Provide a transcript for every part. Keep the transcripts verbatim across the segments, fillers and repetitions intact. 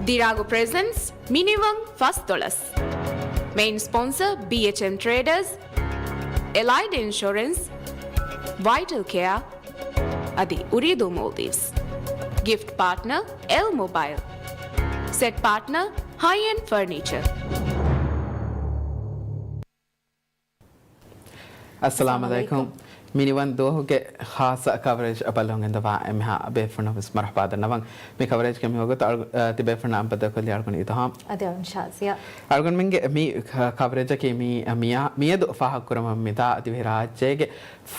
ދިރާގު ޕްރެޒެންޓްސް މިނިވަން ފަސްދޮޅަސް. މެއިން ސްޕޮންސަރ ބީއެޗްއެމް ޓްރޭޑަރސް، އެލައިޑް އިންޝުރެންސް، ވައިޓަލް ކެއާ އަދި އުރީދޫ މޯލްޑިވްސް. ގިފްޓް ޕާޓްނަރ އެލް މޮބައިލް. ސެޓް ޕާޓްނަރ ހައި އެންޑް ފަރނީޗަރ. އައްސަލާމު އައްސަލާމު އަލައިކުމް. އަލައިކުމް. މިނިވަން ދުވަހުގެ ޚާއްޞަ ކަވަރޭޖް ބައްލަވަން ގެންދަވާ އެންމެހާ ބޭފުޅުންނަށް ވެސް މަރުޙަބާ ދަންނަވަން. މި ކަވަރޭޖްގެ މިވަގުތު އަޅު-، އަ، ތިބޭފުޅުންނާ ހަމްބައްދަލުކޮށްލީ އަޅުގަނޑު އިލްހާމް. އަދި އަޅުގަނޑު ޝާޒިޔާ. އަޅުގަނޑުމެންގެ މި ކަ-، ކަވަރޭޖަކީ މި، މިއާ-، މިއަދު ފާހަގަކުރަމުން މިދާ ދިވެހިރާއްޖޭގެ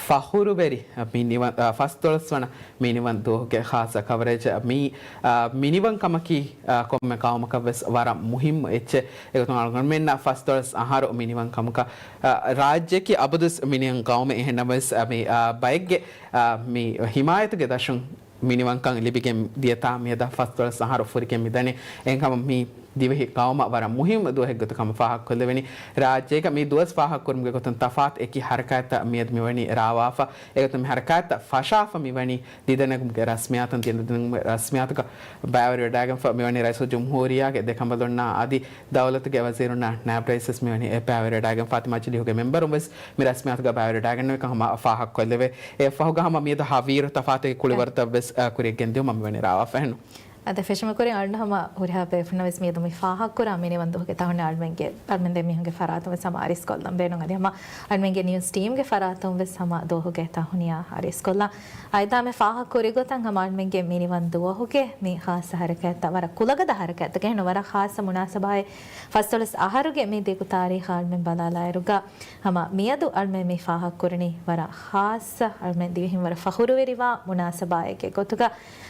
ފަޚުރުވެރި މި ނިވަން-، އަ، ފަސްދޮޅަސް ވަނަ މިނިވަން ދުވަހުގެ ޚާއްޞަ ކަވަރޭޖް. މި، އަ، މިނިވަން ކަމަކީ، އަ، ކޮންމެ ޤައުމަކަށް ވެސް ވަރަށް މުހިއްމު އެއްޗެއް. އެގޮތުން އަޅުގަނޑުމެންނަށް ފަސްދޮޅަސް އަހަރު މިނިވަން ކަމަކަށް، އަ، ރާއްޖެއަކީ އަބަދުވެސް މިނިވަން ޤައުމެއް. އެހެންނަމަވެސް، އަ، މި، އަ، ބައެއްގެ، އަ، މި ހިމާޔަތުގެ ދަށުން މިނިވަންކަން ލިބިގެން ދިޔަތާ މިއަދާ ފަސްދޮޅަސް އަހަރު ފުރިގެން މިދަނީ. އެހެންކަމުން މި ދިވެހި ޤައުމަށް ވަރަށް މުހިއްމު ދުވަހެއްގޮތަށް ކަމަށް ފާހަގަކޮށްލެވެނީ. ރާއްޖޭގަ މި ދުވަސް ފާހަގަކުރުމުގެ ގޮތުން ތަފާތު އެކި ހަރަކާތްތައް މިއަދު މިވަނީ ރާވާފަ. އެގޮތުން މި ހަރަކާތްތައް ފަށާފަ މިވަނީ ދިދަނެގުމުގެ ރަސްމިއްޔާތުން. ދިދަނެގުމުގެ ރަސްމިއްޔާތުގަ ބައިވެރިވެވަޑައިގެންފަ މިވަނީ ރައީސުލްޖުމްހޫރިއްޔާގެ ދެކަނބަލުންނާ އަދި ދައުލަތުގެ ވަޒީރުންނާ ނާއިބު ރައީސް ވެސް މިވަނީ އެ ބައިވެރިވެވަޑައިގެންފާ ތިމާޖިލީހުގެ މެމްބަރުން ވެސް މި ރަސްމިއްޔާތުގަ ބައިވެރިވެވަޑައިގެންނެވިކަން ހަމަ ފާހަގަކޮށްލެވޭ. އެއަށްފަހުގަ ހަމަ މިއަދު ހަވީރު ތަފާތު ކުޅިވަރުތައް ވެސް، އަ، ކުރިއަށް ގެންދިއުމަށް މިވަނީ ރާވާފަ އެހެންނު. އަދި ފެށުމަކުރިން އަޅުގަނޑު ހަމަ ހުރިހާ ބޭފުންނަށް ވެސް މިއަދު މި ފާހަގަކުރާ މިނިވަން ދުވަހުގެ ތަހުނިޔާ އަޅުމެންގެ، އަޅުމެން ދެމީހުންގެ ފަރާތުން ވެސް ހަމަ އަރިސްކޮށްލަން ބޭނުން. އަދި ހަމަ އަޅުމެންގެ ނިއުސް ޓީމްގެ ފަރާތުން ވެސް ހަމަ ދުވަހުގެ ތަހުނިޔާ އަރިސްކޮށްލަން. އައިދާ މި ފާހަގަކުރި ގޮތަށް ހަމަ އަޅުމެންގެ މިނިވަން ދުވަހުގެ މި ޚާއްޞަ ހަރަކާތްތައް ވަރަށް ކުލަގަދަ ހަރަކާތްތަކެއް ނޫން، ވަރަށް ޚާއްޞަ މުނާސަބާއެއް. ފަސްދޮޅަސް އަހަރުގެ މި ދިގު ތާރީޚަށް އަޅުމެން ބަލާލާއިރުގަ ހަމަ މިއަދު އަޅުމެން މި ފާހަގަކުރަނީ ވަރަށް ޚާއްޞަ، އަޅުމެން ދިވެހިން ވަރަށް ފަޚުރުވެރިވާ މުނާސަބާއެއްގެ ގޮތުގަ.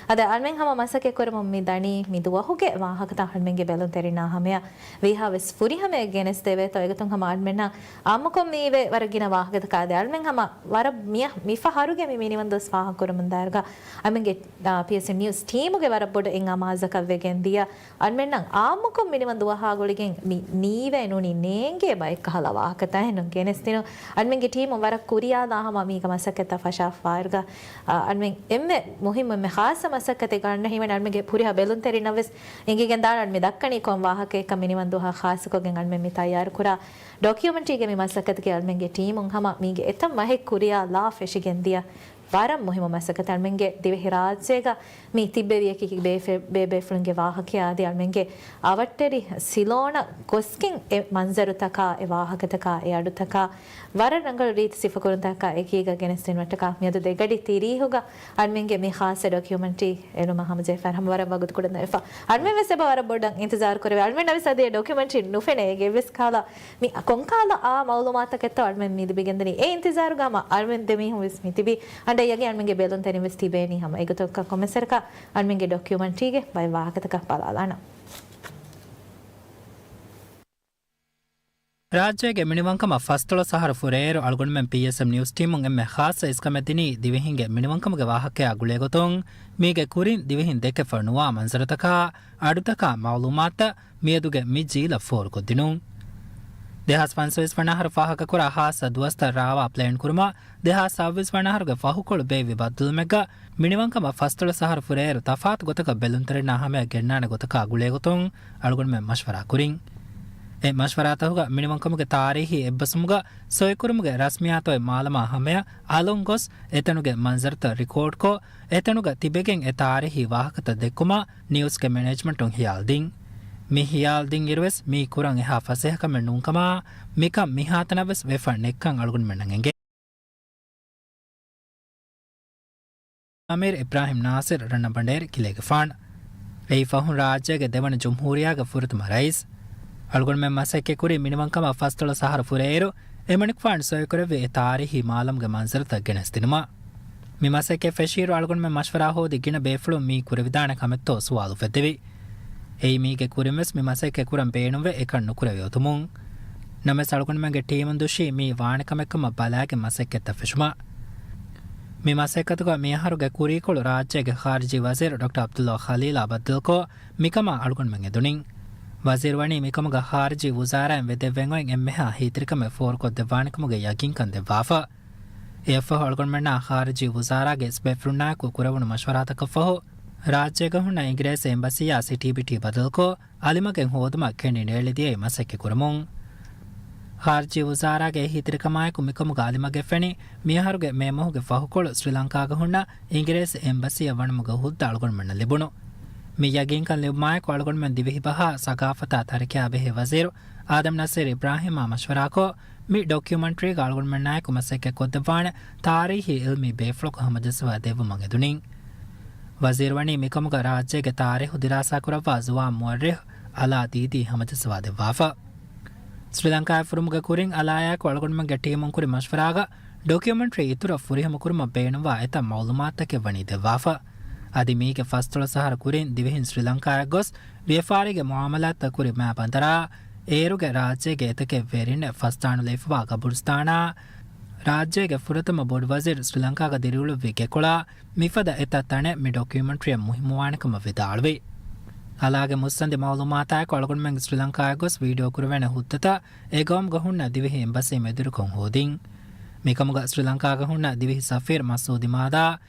އަދި އަޅުމެން ހަމަ މަސައްކަތް ކުރަމުން މި ދަނީ މި ދުވަހުގެ ވާހަކަތައް އަޅުމެންގެ ބެލުންތެރިންނާ ހަމަޔަށް ވީހާވެސް ފުރިހަމަޔަށް ގެނެސްދެވޭތޯ. އެގޮތުން ހަމަ އަޅުމެންނަށް އާއްމުކޮށް މީވެ ވަރަށް ގިނަ ވާހަކަތަކާ އަދި އަޅުމެން ހަމަ ވަރަށް މި، މި ފަހަރުގެ މި މިނިވަން ދުވަސް ފާހަގަކުރަމުންދާއިރުގަ އަޅުމެންގެ، އާ، ޕީއެސްއެމް ނިއުސް ޓީމުގެ ވަރަށް ބޮޑު އެއް އަމާޒަކަށް ވެގެން ދިޔަ އަޅުމެންނަށް އާއްމުކޮށް މިނިވަން ދުވަހާ ގުޅިގެން މި ނީވެ ނޫނީ ނޭނގޭ ބައެއްކަހަލަ ވާހަކަތައް އެހެންނު ގެނެސްދިނުން. އަޅުމެންގެ ޓީމު ވަރަށް ކުރިޔާލާ ހަމަ މީގަ މަސައްކަތްތައް ފަށާފައިރުގަ، އަ، އަޅުމެން އެންމެ މުހިއްމު އެންމެ ޚާއްޞަ މަސައްކަތެއް ގާންނަ ހީވަނީ އަޅުމެންގެ ހުރިހާ ބެލުންތެރިންނަށް ވެސް އެނގިގެން ދާން މި ދައްކަނީ ކޮން ވާހަކައެއްކަން. މިނިވަން ދުވަހާ ޚާއްޞަކޮށްގެން އަޅުމެން މި ތައްޔާރުކުރާ ޑޮކިއުމެންޓްރީގެ މި މަސައްކަތަކީ އަޅުމެންގެ ޓީމުން ހަމަ މީގެ އެތައް މަހެއް ކުރިޔާލާ ފެށިގެން ދިޔަ ވަރަށް މުހިއްމު މަސައްކަތެއް. އަޅުމެންގެ ދިވެހިރާއްޖޭގަ މި ތިއްބެވިޔަކީ ބޭފެ-، ބޭބޭފުޅުންގެ ވާހަކަޔާ އަދި އަޅުމެންގެ އަވަށްޓެރި ސިލޯނަށް ގޮސްގެން އެ މަންޒަރުތަކާ، އެ ވާހަކަތަކާ، އެ އަޑުތަކާ ވަރަށް ރަނގަޅު ރީތި ސިފަކުރުންތަކާ އެކީގަ ގެނެސްދިނުމަށްޓަކާ މިއަދު ދެގަޑި ތިރީހުގަ އަޅުމެންގެ މި ޚާއްޞަ ޑޮކިއުމެންޓްރީ އެޅުމަށް ހަމަޖެހިފައި ހަމަ ވަރަށް ވަގުތު ކުޑަން ދެވިފަ. އަޅުމެން ވެސް އެބަ ވަރަށް ބޮޑަށް އިންތިޒާރު ކުރެވޭ. އަޅުމެންނަށް ވެސް އަދި އެ ޑޮކިއުމެންޓްރީ ނުފެނޭ އޭގެ އެއްވެސް ކަހަލަ މި ކޮންކަހަލަ އާ މައުލޫމާތަކެއްތޯ އަޅުމެން މި ލިބިގެންދަނީ. އެ އިންތިޒާރުގަ ހަމަ އަޅުމެން ދެމީހުން ވެސް މި ތިބީ. އަނޑަ އެއީ އަޅުމެންގެ ބެލުންތެރިން ވެސް ތިބޭނީ ހަމަ. އެގޮތަކަށް ކޮންމެސް ވަރަކަށް އަޅުމެންގެ ޑޮކިއުމެންޓްރީގެ ބައެއް ވާހަކަތަކަށް ބަލާލާނަން. ރާއްޖޭގެ މިނިވަންކަމަށް ފަސްދޮޅަސް އަހަރު ފުރޭއިރު އަޅުގަނޑުމެން ޕީއެސްއެމް ނިއުސް ޓީމުން އެންމެ ޚާއްޞަ އިސްކަމެއް ދިނީ ދިވެހިންގެ މިނިވަންކަމުގެ ވާހަކަޔާ ގުޅޭގޮތުން މީގެ ކުރިން ދިވެހިން ދެކެފަ ނުވާ މަންޒަރުތަކާ، އަޑުތަކާ މައުލޫމާތުތައް މިއަދުގެ މި ޖީލަށް ފޯރުކޮށްދިނުން. ދެހާސް ފަންސަވީސް ވަނަ އަހަރު ފާހަގަކުރާ ޚާއްޞަ ދުވަސްތައް ރާވާ ޕްލޭން ކުރުމަށް، ދެހާސް ސައުވީސް ވަނަ އަހަރުގެ ފަހުކޮޅު ބޭއްވި ބައްދަލުވުމެއްގަ، މިނިވަންކަމަށް ފަސްދޮޅަސް އަހަރު ފުރޭއިރު ތަފާތު ގޮތަކަށް ބެލުންތެރިންނާ ހަމަޔަށް ގެންނާނެ ގޮތަކާ ގުޅޭގޮތުން އަޅުގަނޑުމެން މަޝްވަރާ ކުރިން. އެ މަޝްވަރާތަކުގަ މިނިވަންކަމުގެ ތާރީހީ އެއްބަސްވުމުގަ ސޮއިކުރުމުގެ ރަސްމިއްޔާތު އޮތް މާލަމާ ހަމަޔަށް އަލުން ގޮސް، އެތަނުގެ މަންޒަރުތައް ރިކޯޑްކޮށް، އެތަނުގަ ތިބެގެން އެ ތާރީހީ ވާހަކަތައް ދެއްކުމަށް ނިއުސްގެ މެނޭޖްމަންޓުން ހިޔާލު ދިން. މި ހިޔާލު ދިން އިރުވެސް މީ ކުރަން އެހާ ފަސޭހަކަމެއް ނޫންކަމާ، މިކަން މިހާތަނަށް ވެސް ވެފަ ނެތްކަން އަޅުގަނޑުމެންނަށް އެނގޭ. އަމީރު އިބްރާހިމް ނާސިރު ރަންނަބަނޑޭރި ކިލޭގެފާނު. އެއީ ފަހުން ރާއްޖޭގެ ދެވަނަ ޖުމްހޫރިއްޔާގެ ފުރަތަމަ ރައީސް. އަޅުގަނޑުމެން މަސައްކަތްކުރީ މިނިވަންކަމަށް ފަސްދޮޅަސް އަހަރު ފުރޭއިރު، އެމަނިކުފާނު ސޮއިކުރެއްވި އެ ތާރީހީ މާލަމުގެ މަންޒަރުތައް ގެނެސްދިނުމަށް. މި މަސައްކަތް ފެށިއިރު އަޅުގަނޑުމެން މަޝްވަރާ ހޯދި ގިނަ ބޭފުޅުން މީ ކުރެވިދާނެ ކަމެއްތޯ ސުވާލު އުފެއްދެވި. އެއީ މީގެ ކުރިންވެސް މި މަސައްކަތް ކުރަން ބޭނުންވެ އެކަން ނުކުރެވި އޮތުމުން. ނަމަވެސް އަޅުގަނޑުމެންގެ ޓީމުން ދުށީ މީ ވާނެ ކަމެއްކަމަށް ބަލާގެން މަސައްކަތްތައް ފެށުމަށް. މި މަސައްކަތުގަ މިއަހަރުގެ ކުރީކޮޅު ރާއްޖޭގެ ޚާރިޖީ ވަޒީރު ޑޮކްޓަރ ޢަބްދުﷲ ޚަލީލާ ބައްދަލުކޮށް، މިކަމަށް އަޅުގަނޑުމެން އެދުނިން. ވަޒީރު ވަނީ މިކަމުގަ ޚާރިޖީ ވުޒާރާއިން ވެދެއްވެން އޮތް އެންމެހާ ހީތިރިކަމެއް ފޯރުކޮށްދެއްވާނެކަމުގެ ޔަގީންކަން ދެއްވާފަ. އެއަށްފަހު އަޅުގަނޑުމެންނާ ޚާރިޖީ ވުޒާރާގެ އިސްބޭފުޅުންނާއެކު ކުރެވުނު މަޝްވަރާތަކަށްފަހު، ރާއްޖޭގަ ހުންނަ އިނގިރޭސި އެމްބަސީއާ ސިޓީ ބިޓީ ބަދަލުކޮށް، އަލިމަގެއް ހޯދުމަށް ކެނޑި ނޭޅިދިޔައީ މަސައްކަތް ކުރަމުން. ޚާރިޖީ ވުޒާރާގެ އެހީތެރިކަމާއެކު މިކަމުގަ އަލިމަގެއް ފެނި، މިއަހަރުގެ މޭ މަހުގެ ފަހުކޮޅު ސްރީލަންކާގަ ހުންނަ އިނގިރޭސި އެމްބަސީއަށް ވަނުމުގެ ހުއްދަ އަޅުގަނޑުމެންނަށް ލިބުނު. މި ޔަގީންކަން ލިބުމާއެކު އަޅުގަނޑުމެން ދިވެހިބަހާ ސަގާފަތާ ތަރިކަޔާ ބެހޭ ވަޒީރު އާދަމް ނަސީރު އިބްރާހީމާ މަޝްވަރާކޮށް، މި ޑޮކިއުމަންޓްރީގަ އަޅުގަނޑުމެންނާއެކު މަސައްކަތް ކޮށްދެއްވާނެ ތާރީހީ އިލްމީ ބޭފުޅަކު ހަމަޖައްސަވާ ދެއްވުމަށް އެދުނީ. ވަޒީރު ވަނީ މިކަމުގަ ރާއްޖޭގެ ތާރީހު ދިރާސާކުރައްވާ ޒުވާން މުއައްރިޚް އަލާ ދީދީ ހަމަޖައްސަވާ ދެއްވާފަ. ސްރީލަންކާއަށް ފުރުމުގެ ކުރިން އަލާޔާއެކު އަޅުގަނޑުމެންގެ ޓީމުން ކުރި މަޝްވަރާގަ ޑޮކިއުމަންޓްރީ އިތުރަށް ފުރިހަމަ ކުރުމަށް ބޭނުންވާ އެތައް މައުލޫމާތުތަކެއް ވަނީ ދެއްވާފަ. އަދި މީގެ ފަސްދޮޅަސް އަހަރު ކުރިން ދިވެހިން ސްރީލަންކާއަށް ގޮސް ވިޔަފާރީގެ މުއާމަލާތްތައް ކުރި މާ ބަނދަރާ އޭރުގެ ރާއްޖޭގެ އެތަކެއް ވެރިންނެއް ފަސްދާނުލައިފަވާ ގަބުރުސްތާނާ، ރާއްޖޭގެ ފުރަތަމަ ބޮޑު ވަޒީރު ސްރީލަންކާގަ ދިރިއުޅުއްވި ގެކޮޅާ، މިފަދަ އެތައް ތަނެއް މި ޑޮކިއުމަންޓްރީއަށް މުހިއްމުވާނެ ކަމަށް ވިދާޅުވި. އަލާގެ މުއްސަނދި މައުލޫމާތާއެކު އަޅުގަނޑުމެން ސްރީލަންކާއަށް ގޮސް ވީޑިއޯ ކުރެވޭނެ ހުއްދަތައް އެ ގައުމުގަ ހުންނަ ދިވެހި އެމްބަސީ މެދުވެރިކޮށް ހޯދިން. މިކަމުގަ ސްރީލަންކާގަ ހުންނަ ދިވެހި ސަފީރު މަސޫދު އިމާދާ،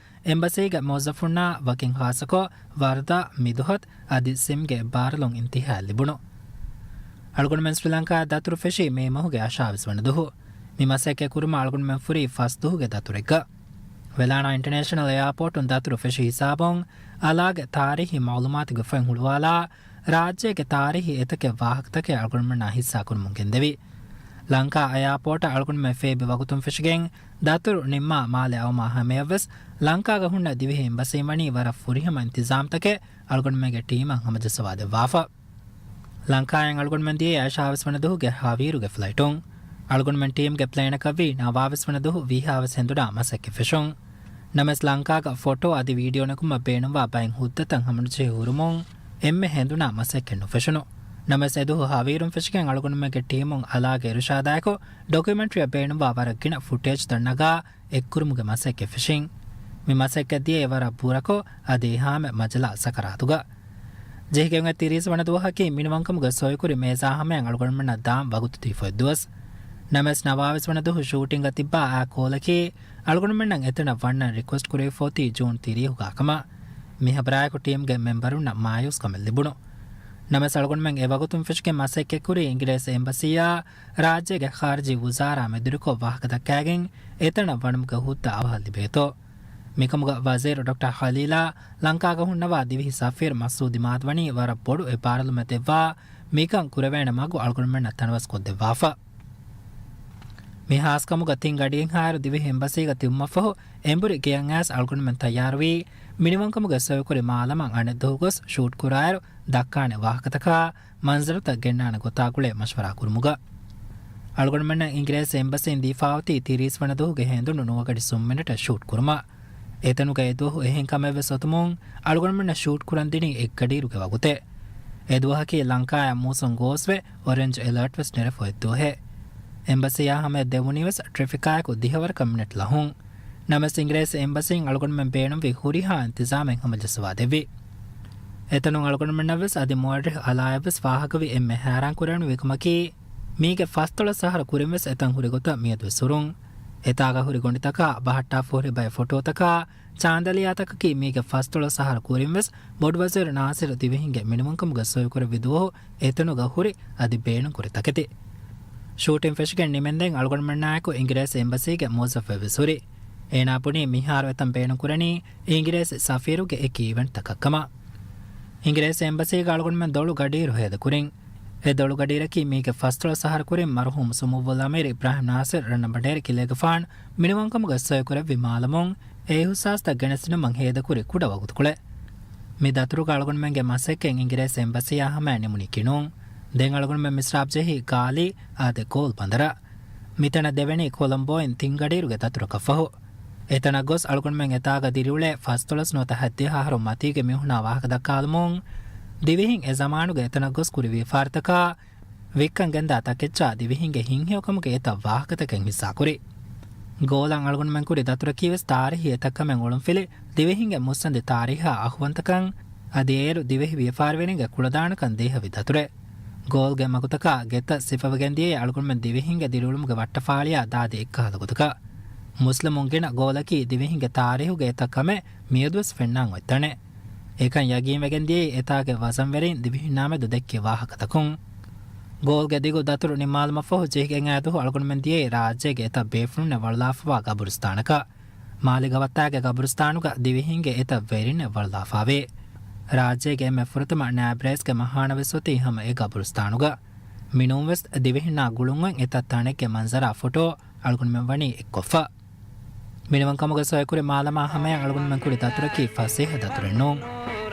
އެމްބަސީގެ މުވައްޒަފުންނާ ވަކިން ޚާއްޞަކޮށް ވަރުދާ، މިދުހަތު އަދި ސިމްގެ އެއްބާރުލުން އިންތިހާއަށް ލިބުނު. އަޅުގަނޑުމެން ސްރީލަންކާއަށް ދަތުރު ފެށީ މޭ މަހުގެ އަށާވީސް ވަނަ ދުހު. މި މަސައްކަތް ކުރުމަށް އަޅުގަނޑުމެން ފުރީ ފަސް ދުހުގެ ދަތުރެއްގަ. ވެލާނާ އިންޓަރނޭޝަނަލް އެއާޕޯޓުން ދަތުރު ފެށި ހިސާބުން، އަލާގެ ތާރީހީ މައުލޫމާތުގެ ފޮތް ހުޅުވާލާ، ރާއްޖޭގެ ތާރީހީ އެތަކެއް ވާހަކަތަކެއް އަޅުގަނޑުމެންނާ ހިއްސާކުރަމުން ގެންދެވި. ލަންކާ އެއާޕޯޓަށް އަޅުގަނޑުމެން ފޭބި ވަގުތުން ފެށިގެން، ދަތުރު ނިންމާ މާލެ އައުމާ ހަމަޔަށްވެސް، ލަންކާގަ ހުންނަ ދިވެހި އެމްބަސީން ވަނީ ވަރަށް ފުރިހަމަ އިންތިޒާމްތަކެއް އަޅުގަނޑުމެންގެ ޓީމަށް ހަމަޖައްސަވާ ދެއްވާފަ. ލަންކާއިން އަޅުގަނޑުމެން ދިޔައީ އަށާވީސް ވަނަ ދުހުގެ ހަވީރުގެ ފްލައިޓުން. އަޅުގަނޑުމެން ޓީމްގެ ޕްލޭނަކަށްވީ ނަވާވީސް ވަނަ ދުހު ވީހާވެސް ހެނދުނާ މަސައްކަތް ފެށުން. ނަމަވެސް ލަންކާގަ ފޮޓޯ އަދި ވީޑިއޯ ނުކުމަށް ބޭނުންވާ ބައެއް ހުއްދަތައް ހަމަނުޖެހި ހުރުމުން އެންމެ ހެނދުނާ މަސައްކަތް ނުފެށުނު. ނަމަވެސް އެދުހު ހަވީރުން ފެށިގެން އަޅުގަނޑުމެންގެ ޓީމުން އަލާގެ އިރުޝާދާއެކު ޑޮކިއުމެންޓްރީއަށް ބޭނުންވާ ވަރަށް ގިނަ ފުޓޭޖްތައް ނަގާ އެއްކުރުމުގެ މަސައްކަތް ފެށިން. މި މަސައްކަތް ދިޔައީ ވަރަށް ބުރަކޮށް، އަދި އެހާމެ މަޖަލާ ސަކަރާތުގަ. ޖެހިގެން އޮތް ތިރީސް ވަނަ ދުވަހަކީ މިނިވަންކަމުގެ ސޮއިކުރި މޭޒާ ހަމަޔަށް އަޅުގަނޑުމެންނަށް ދާން ވަގުތު ދީފަ އޮތް ދުވަސް. ނަމަވެސް ނަވާވީސް ވަނަ ދުހު ޝޫޓިންގަ ތިއްބާ އާ ކޯލަކީ، އަޅުގަނޑުމެންނަށް އެތަނަށް ވަންނަން ރިކުއެސްޓް ކުރެވިފަ އޮތީ ޖޫން ތިރީހުގާ ކަމަށް. މި ހަބަރާއެކު ޓީމްގެ މެމްބަރުންނަށް މާޔޫސްކަމެއް ލިބުނު. ނަމަވެސް އަޅުގަނޑުމެން އެވަގުތުން ފެށިގެން މަސައްކަތްކުރީ އިނގިރޭސި އެމްބަސީއާ، ރާއްޖޭގެ ޚާރިޖީ ވުޒާރާ މެދުވެރިކޮށް ވާހަކަ ދައްކާގެން އެތަނަށް ވަނުމުގެ ހުއްދަ އަވަހަށް ލިބޭތޯ. މިކަމުގަ ވަޒީރު ޑޮކްޓަރ ޚަލީލާ ލަންކާގަ ހުންނަވާ ދިވެހި ސަފީރު މަސޫދު އިމާދު ވަނީ ވަރަށް ބޮޑު އެއްބާރުލުމެއް ދެއްވާ، މިކަން ކުރެވޭނެ މަގު އަޅުގަނޑުމެންނަށް ތަނަވަސް ކޮށްދެއްވާފަ. މި ހާސްކަމުގަ ތިން ގަޑިއެއްހާއިރު ދިވެހި އެމްބަސީގަ ތިބުމަށްފަހު، އެނބުރި ގެޔަށް އައިސް އަޅުގަނޑުމެން ތައްޔާރުވީ، މިނިވަންކަމުގެ ސޮއިކުރި މާލަމަށް އަނެއް ދުވަހު ގޮސް ޝޫޓް ކުރާއިރު، ދައްކާނެ ވާހަކަތަކާ، މަންޒަރުތައް ގެންނާނެ ގޮތާ ގުޅޭ މަޝްވަރާ ކުރުމުގަ. އަޅުގަނޑުމެންނަށް އިނގިރޭސި އެމްބަސީން ދީފާ އޮތީ ތިރީސް ވަނަ ދުވަހުގެ ހެނދުނު ނުވަ ގަޑި ސުން މިނެޓަށް ޝޫޓް ކުރުމަށް. އެތަނުގަ އެދުވަހު އެހެން ކަމެއްވެސް އޮތުމުން، އަޅުގަނޑުމެންނަށް ޝޫޓް ކުރަން ދިނީ އެއްގަޑިއިރުގެ ވަގުތެއް. އެދުވަހަކީ ލަންކާއާ މޫސުން ގޯސްވެ، އޮރެންޖް އެލާޓްވެސް ނެރެފަ އޮތް ދުވަހެއް. އެމްބަސީއާ ހަމަޔަށް ދެވުނީވެސް ޓްރެފިކާއެކު ދިހަވަރަކަށް މިނެޓް ލަހުން. ނަމަވެސް އިނގިރޭސި އެމްބަސީން އަޅުގަނޑުމެން ބޭނުންވި ހުރިހާ އިންތިޒާމެއް ހަމަޖައްސަވާ ދެއްވި. އެތަނުން އަޅުގަނޑުމެންނަށްވެސް އަދި މުއައްރިޚް އަލާއަށްވެސް ފާހަގަވި އެންމެ ހައިރާން ކުރެވެނިވި ކަމަކީ، މީގެ ފަސްދޮޅަސް އަހަރު ކުރިންވެސް އެތަން ހުރި ގޮތަށް މިއަދުވެސް ހުރުން. އެތާގަ ހުރި ގޮނޑިތަކާ، ބަހައްޓާފަ ހުރި ބައެއް ފޮޓޯތަކާ، ޗާނދަލިޔާތަކަކީ މީގެ ފަސްދޮޅަސް އަހަރު ކުރިންވެސް ބޮޑުވަޒީރު ނާސިރު ދިވެހިންގެ މިނިވަންކަމުގެ ސޮއިކުރެއްވި ދުވަހު އެތަނުގަ ހުރި އަދި ބޭނުންކުރި ތަކެތި. ޝޫޓިން ފެށިގެން ނިމެންދެން އަޅުގަނޑުމެންނާއެކު އިނގިރޭސި އެމްބަސީގެ މުވައްޒަފެއްވެސް ހުރި. އޭނާ ބުނީ މިހާރު އެތަން ބޭނުންކުރަނީ އިނގިރޭސި ސަފީރުގެ އެކި އިވެންޓްތަކަށްކަމަށް. އިނގިރޭސި އެމްބަސީގަ އަޅުގަނޑުމެން ދޮޅު ގަޑިއިރު ހޭދަކުރިން. އެ ދޮޅު ގަޑިއިރަކީ މީގެ ފަސްދޮޅަސް އަހަރު ކުރިން މަރުޙޫމް ސުމުއްވުލް އަމީރު އިބްރާހިމް ނާސިރު ރަންނަ ބަނޑޭރި ކިލޭގެފާނު މިނިވަންކަމުގެ ސޮއިކުރެއްވި މާލަމުން އެ އިހުސާސްތައް ގެނެސްދިނުމަށް ހޭދަކުރި ކުޑަ ވަގުތުކޮޅެއް. މި ދަތުރުގަ އަޅުގަނޑުމެންގެ މަސައްކަތް އިނގިރޭސި އެމްބަސީއާ ހަމަޔަށް ނިމުނީކީ ނޫން. ދެން އަޅުގަނޑުމެން މިސްރާބް ޖެހީ ގާލީ އާދެ ގޯލް ބަނދަރަށް. މިތަނަށް ދެވެނީ ކޮލަމްބޯއިން ތިން ގަޑިއިރުގެ ދަތުރަކަށްފަހު. އެތަނަށް ގޮސް އަޅުގަނޑުމެން އެތާގަ ދިރިއުޅޭ ފަސްދޮޅަސް ނުވަތަ ހަތްދިހަ އަހަރު މަތީގެ މީހުނާ ވާހަކަ ދައްކާލުމުން، ދިވެހިން އެ ޒަމާނުގެ އެތަނަށް ގޮސް ކުރި ވިޔަފާރިތަކާ، ވިއްކަން ގެންދާ ތަކެއްޗާ ދިވެހިންގެ ހިތްހެޔޮކަމުގެ އެތައް ވާހަކަތަކެއް ހިއްސާކުރި. ގޯލަށް އަޅުގަނޑުމެން ކުރި ދަތުރަކީވެސް ތާރީހީ އެތައް ކަމެއް އޮޅުންފިލި ދިވެހިންގެ މުއްސަނދި ތާރީހާ އަހުވަންތަކަން، އަދި އޭރު ދިވެހި ވިޔަފާރިވެރިންގެ ކުޅަދާނަކަން ދޭހަވި ދަތުރެއް. ގޯލްގެ މަގުތަކާ ގެތައް ސިފަވެގެން ދިޔައީ އަޅުގަނޑުމެން ދިވެހިންގެ ދިރިއުޅުމުގެ ވައްޓަފާޅިއާ ދާދި އެއްކަހަލަ ގޮތަކަށް. މުސްލިމުން ގިނަ ގޯލަކީ ދިވެހިންގެ ތާރީހުގެ އެތައް ކަމެއް މިއަދުވެސް ފެންނާން އޮތް ތަނެއް. އެކަން ޔަގީންވެގެން ދިޔައީ އެތާގެ ވަޒަންވެރިން ދިވެހިންނާމެދު ދެއްކި ވާހަކަތަކުން. ގޯލްގެ ދިގު ދަތުރު ނިންމާލުމަށްފަހު ޖެހިގެން އާދުހު އަޅުގަނޑުމެން ދިޔައީ ރާއްޖޭގެ އެތައް ބޭފުޅުންނެއް ވަޅުލާފަވާ ގަބުރުސްތާނަކަށް. މާލެ ގަވައްތާގެ ގަބުރުސްތާނުގަ ދިވެހިންގެ އެތައް ވެރިންނެއް ވަޅުލާފާވޭ. ރާއްޖޭގެ އެންމެ ފުރަތަމަ ނާއިބް ރައީސްގެ މަހާނަވެސް އޮތީ ހަމަ އެ ގަބުރުސްތާނުގަ. މިނޫންވެސް ދިވެހިންނާ ގުޅުންއޮތް އެތައް ތަނެއްގެ މަންޒަރާ ފޮޓޯ އަޅުގަނޑުމެން ވަނީ އެއްކޮށްފަ. މިނިވަންކަމުގެ ސޮއިކުރި މާލަމާ ހަމަޔަށް އަޅުގަނޑުމެން ކުރި ދަތުރަކީ ފަސޭހަ ދަތުރެއް ނޫން.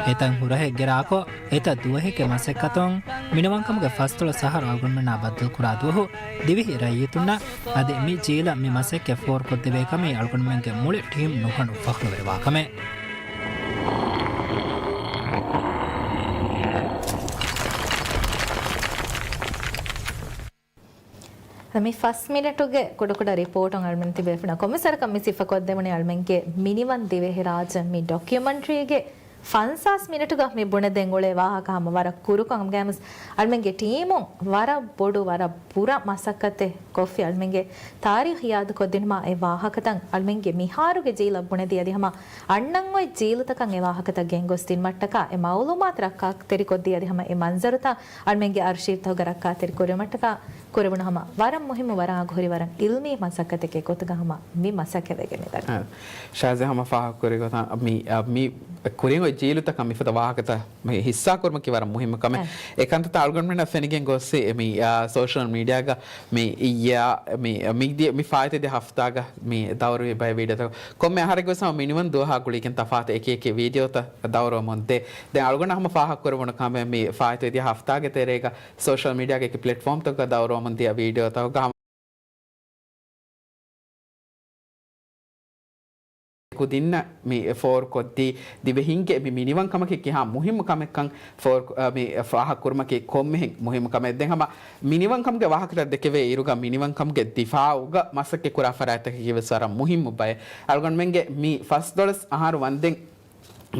އެތަން ހުރަހެއް ގެރާކޮށް، އެތައް ދުވަހެއްގެ މަސައްކަތުން، މިނިވަންކަމުގެ ފަސްދޮޅަސް އަހަރު އަޅުގަނޑުމެންނާ ބައްދަލުކުރާ ދުވަހު، ދިވެހި ރައްޔިތުންނަށް އަދި މި ޖީލަށް މި މަސައްކަތް ފޯރުކޮށްދެވޭ ކަމީ އަޅުގަނޑުމެންގެ މުޅި ޓީމް ނުހަނު ފަޚްރުވެރިވާ ކަމެއް. މި ފަސް މިނެޓުގެ ކުޑަކުޑަ ރިޕޯޓުން އަޅުމެން ތިބޭފުޅުންނަށް ކޮންމެސް ވަރަކަށް މި ސިފަކޮށްދެވުނީ އަޅުމެންގެ މިނިވަން ދިވެހިރާއްޖެ މި ޑޮކިއުމަންޓްރީގެ ފަންސާސް މިނެޓުގަ މި ބުނެދޭން އުޅޭ ވާހަކަ ހަމަ ވަރަށް ކުރުކޮށް ހަމަގައިމުސް އަޅުމެންގެ ޓީމުން ވަރަށް ބޮޑު ވަރަށް ބުރަ މަސައްކަތެއް ކޮށްފި އަޅުމެންގެ ތާރީޚު ޔާދުކޮށްދިނުމާ އެ ވާހަކަތައް އަޅުމެންގެ މިހާރުގެ ޖީލަށް ބުނެދީ އަދި ހަމަ އަންނަން އޮތް ޖީލުތަކަށް އެ ވާހަކަތައް ގެންގޮސް ދިނުމަށްޓަކާ އެ މައުލޫމާތު ރައްކާތެރިކޮށްދީ އަދި ހަމަ އެ މަންޒަރުތައް އަޅުމެންގެ އަރްޝީވްތަކުގަ ރައްކާތެރި ކުރުމަށްޓަކާ ކުރެވުނު ހަމަ ވަރަށް މުހިއްމު ވަރަށް އަގުހުރި ވަރަށް އިލްމީ މަސައްކަތެއްގެ ގޮތުގަ ހަމަ މި މަސައްކަތް ވެގެން މިދަނީ. އަ، ޝާޒި ހަމަ ފާހަގަކުރި ގޮތަށް މި، އަ، މި ކުރިން އޮތް ޖީލުތަކަށް މިފަދަ ވާހަކަތައް މި ހިއްސާކުރުމަކީ ވަރަށް މުހިއްމު ކަމެއް. އެ. އެކަންތައްތައް އަޅުގަނޑުމެންނަށް ފެނިގެން ގޮސްސި މި، އާ، ސޯޝަލް މީޑިއާގަ މި އިއްޔާ މި، މި ދިޔަ، މި ފާއިތުވެދިޔަ ހަފްތާގަ މި ދައުރުވި ބައެއް ވީޑިއޯތައް ކޮންމެ އަހަރެއްގެ ވެސް ހަމަ މިނިވަން ދުވަހާ ގުޅިގެން ތަފާތު އެކި އެކި ވީޑިއޯތައް ދައުރުވަމުން ދޭ. ދެން އަޅުގަނޑަށް ހަމަ ފާހަގަކުރެވުނު ކަމެއް މި ފާއިތުވެދިޔަ ހަފްތާގެ ތެރޭގަ ސޯޝަލް މީޑިއާގެ އެކި ޕްލެޓްފޯމްތަކުގަ ދައުރުވަމުން ދިޔަ ވީޑިއޯތަކުގަ ހަމަ ކުދިންނަށް މި ފޯރުކޮށްދީ، ދިވެހިންގެ މި މިނިވަންކަމަކީ ކިހާ މުހިއްމު ކަމެއްކަން ފޯރު-، އަ، މި ފާހަގަކުރުމަކީ ކޮންމެހެން މުހިއްމު ކަމެއް. ދެން ހަމަ މިނިވަންކަމުގެ ވާހަކަތައް ދެކެވޭ އިރުގަ މިނިވަންކަމުގެ ދިފާއުގަ މަސައްކަތް ކުރާ ފަރާތްތަކަކީ ވެސް ވަރަށް މުހިއްމު ބައެއް. އަޅުގަނޑުމެންގެ މި ފަސްދޮޅަސް އަހަރު ވަންދެން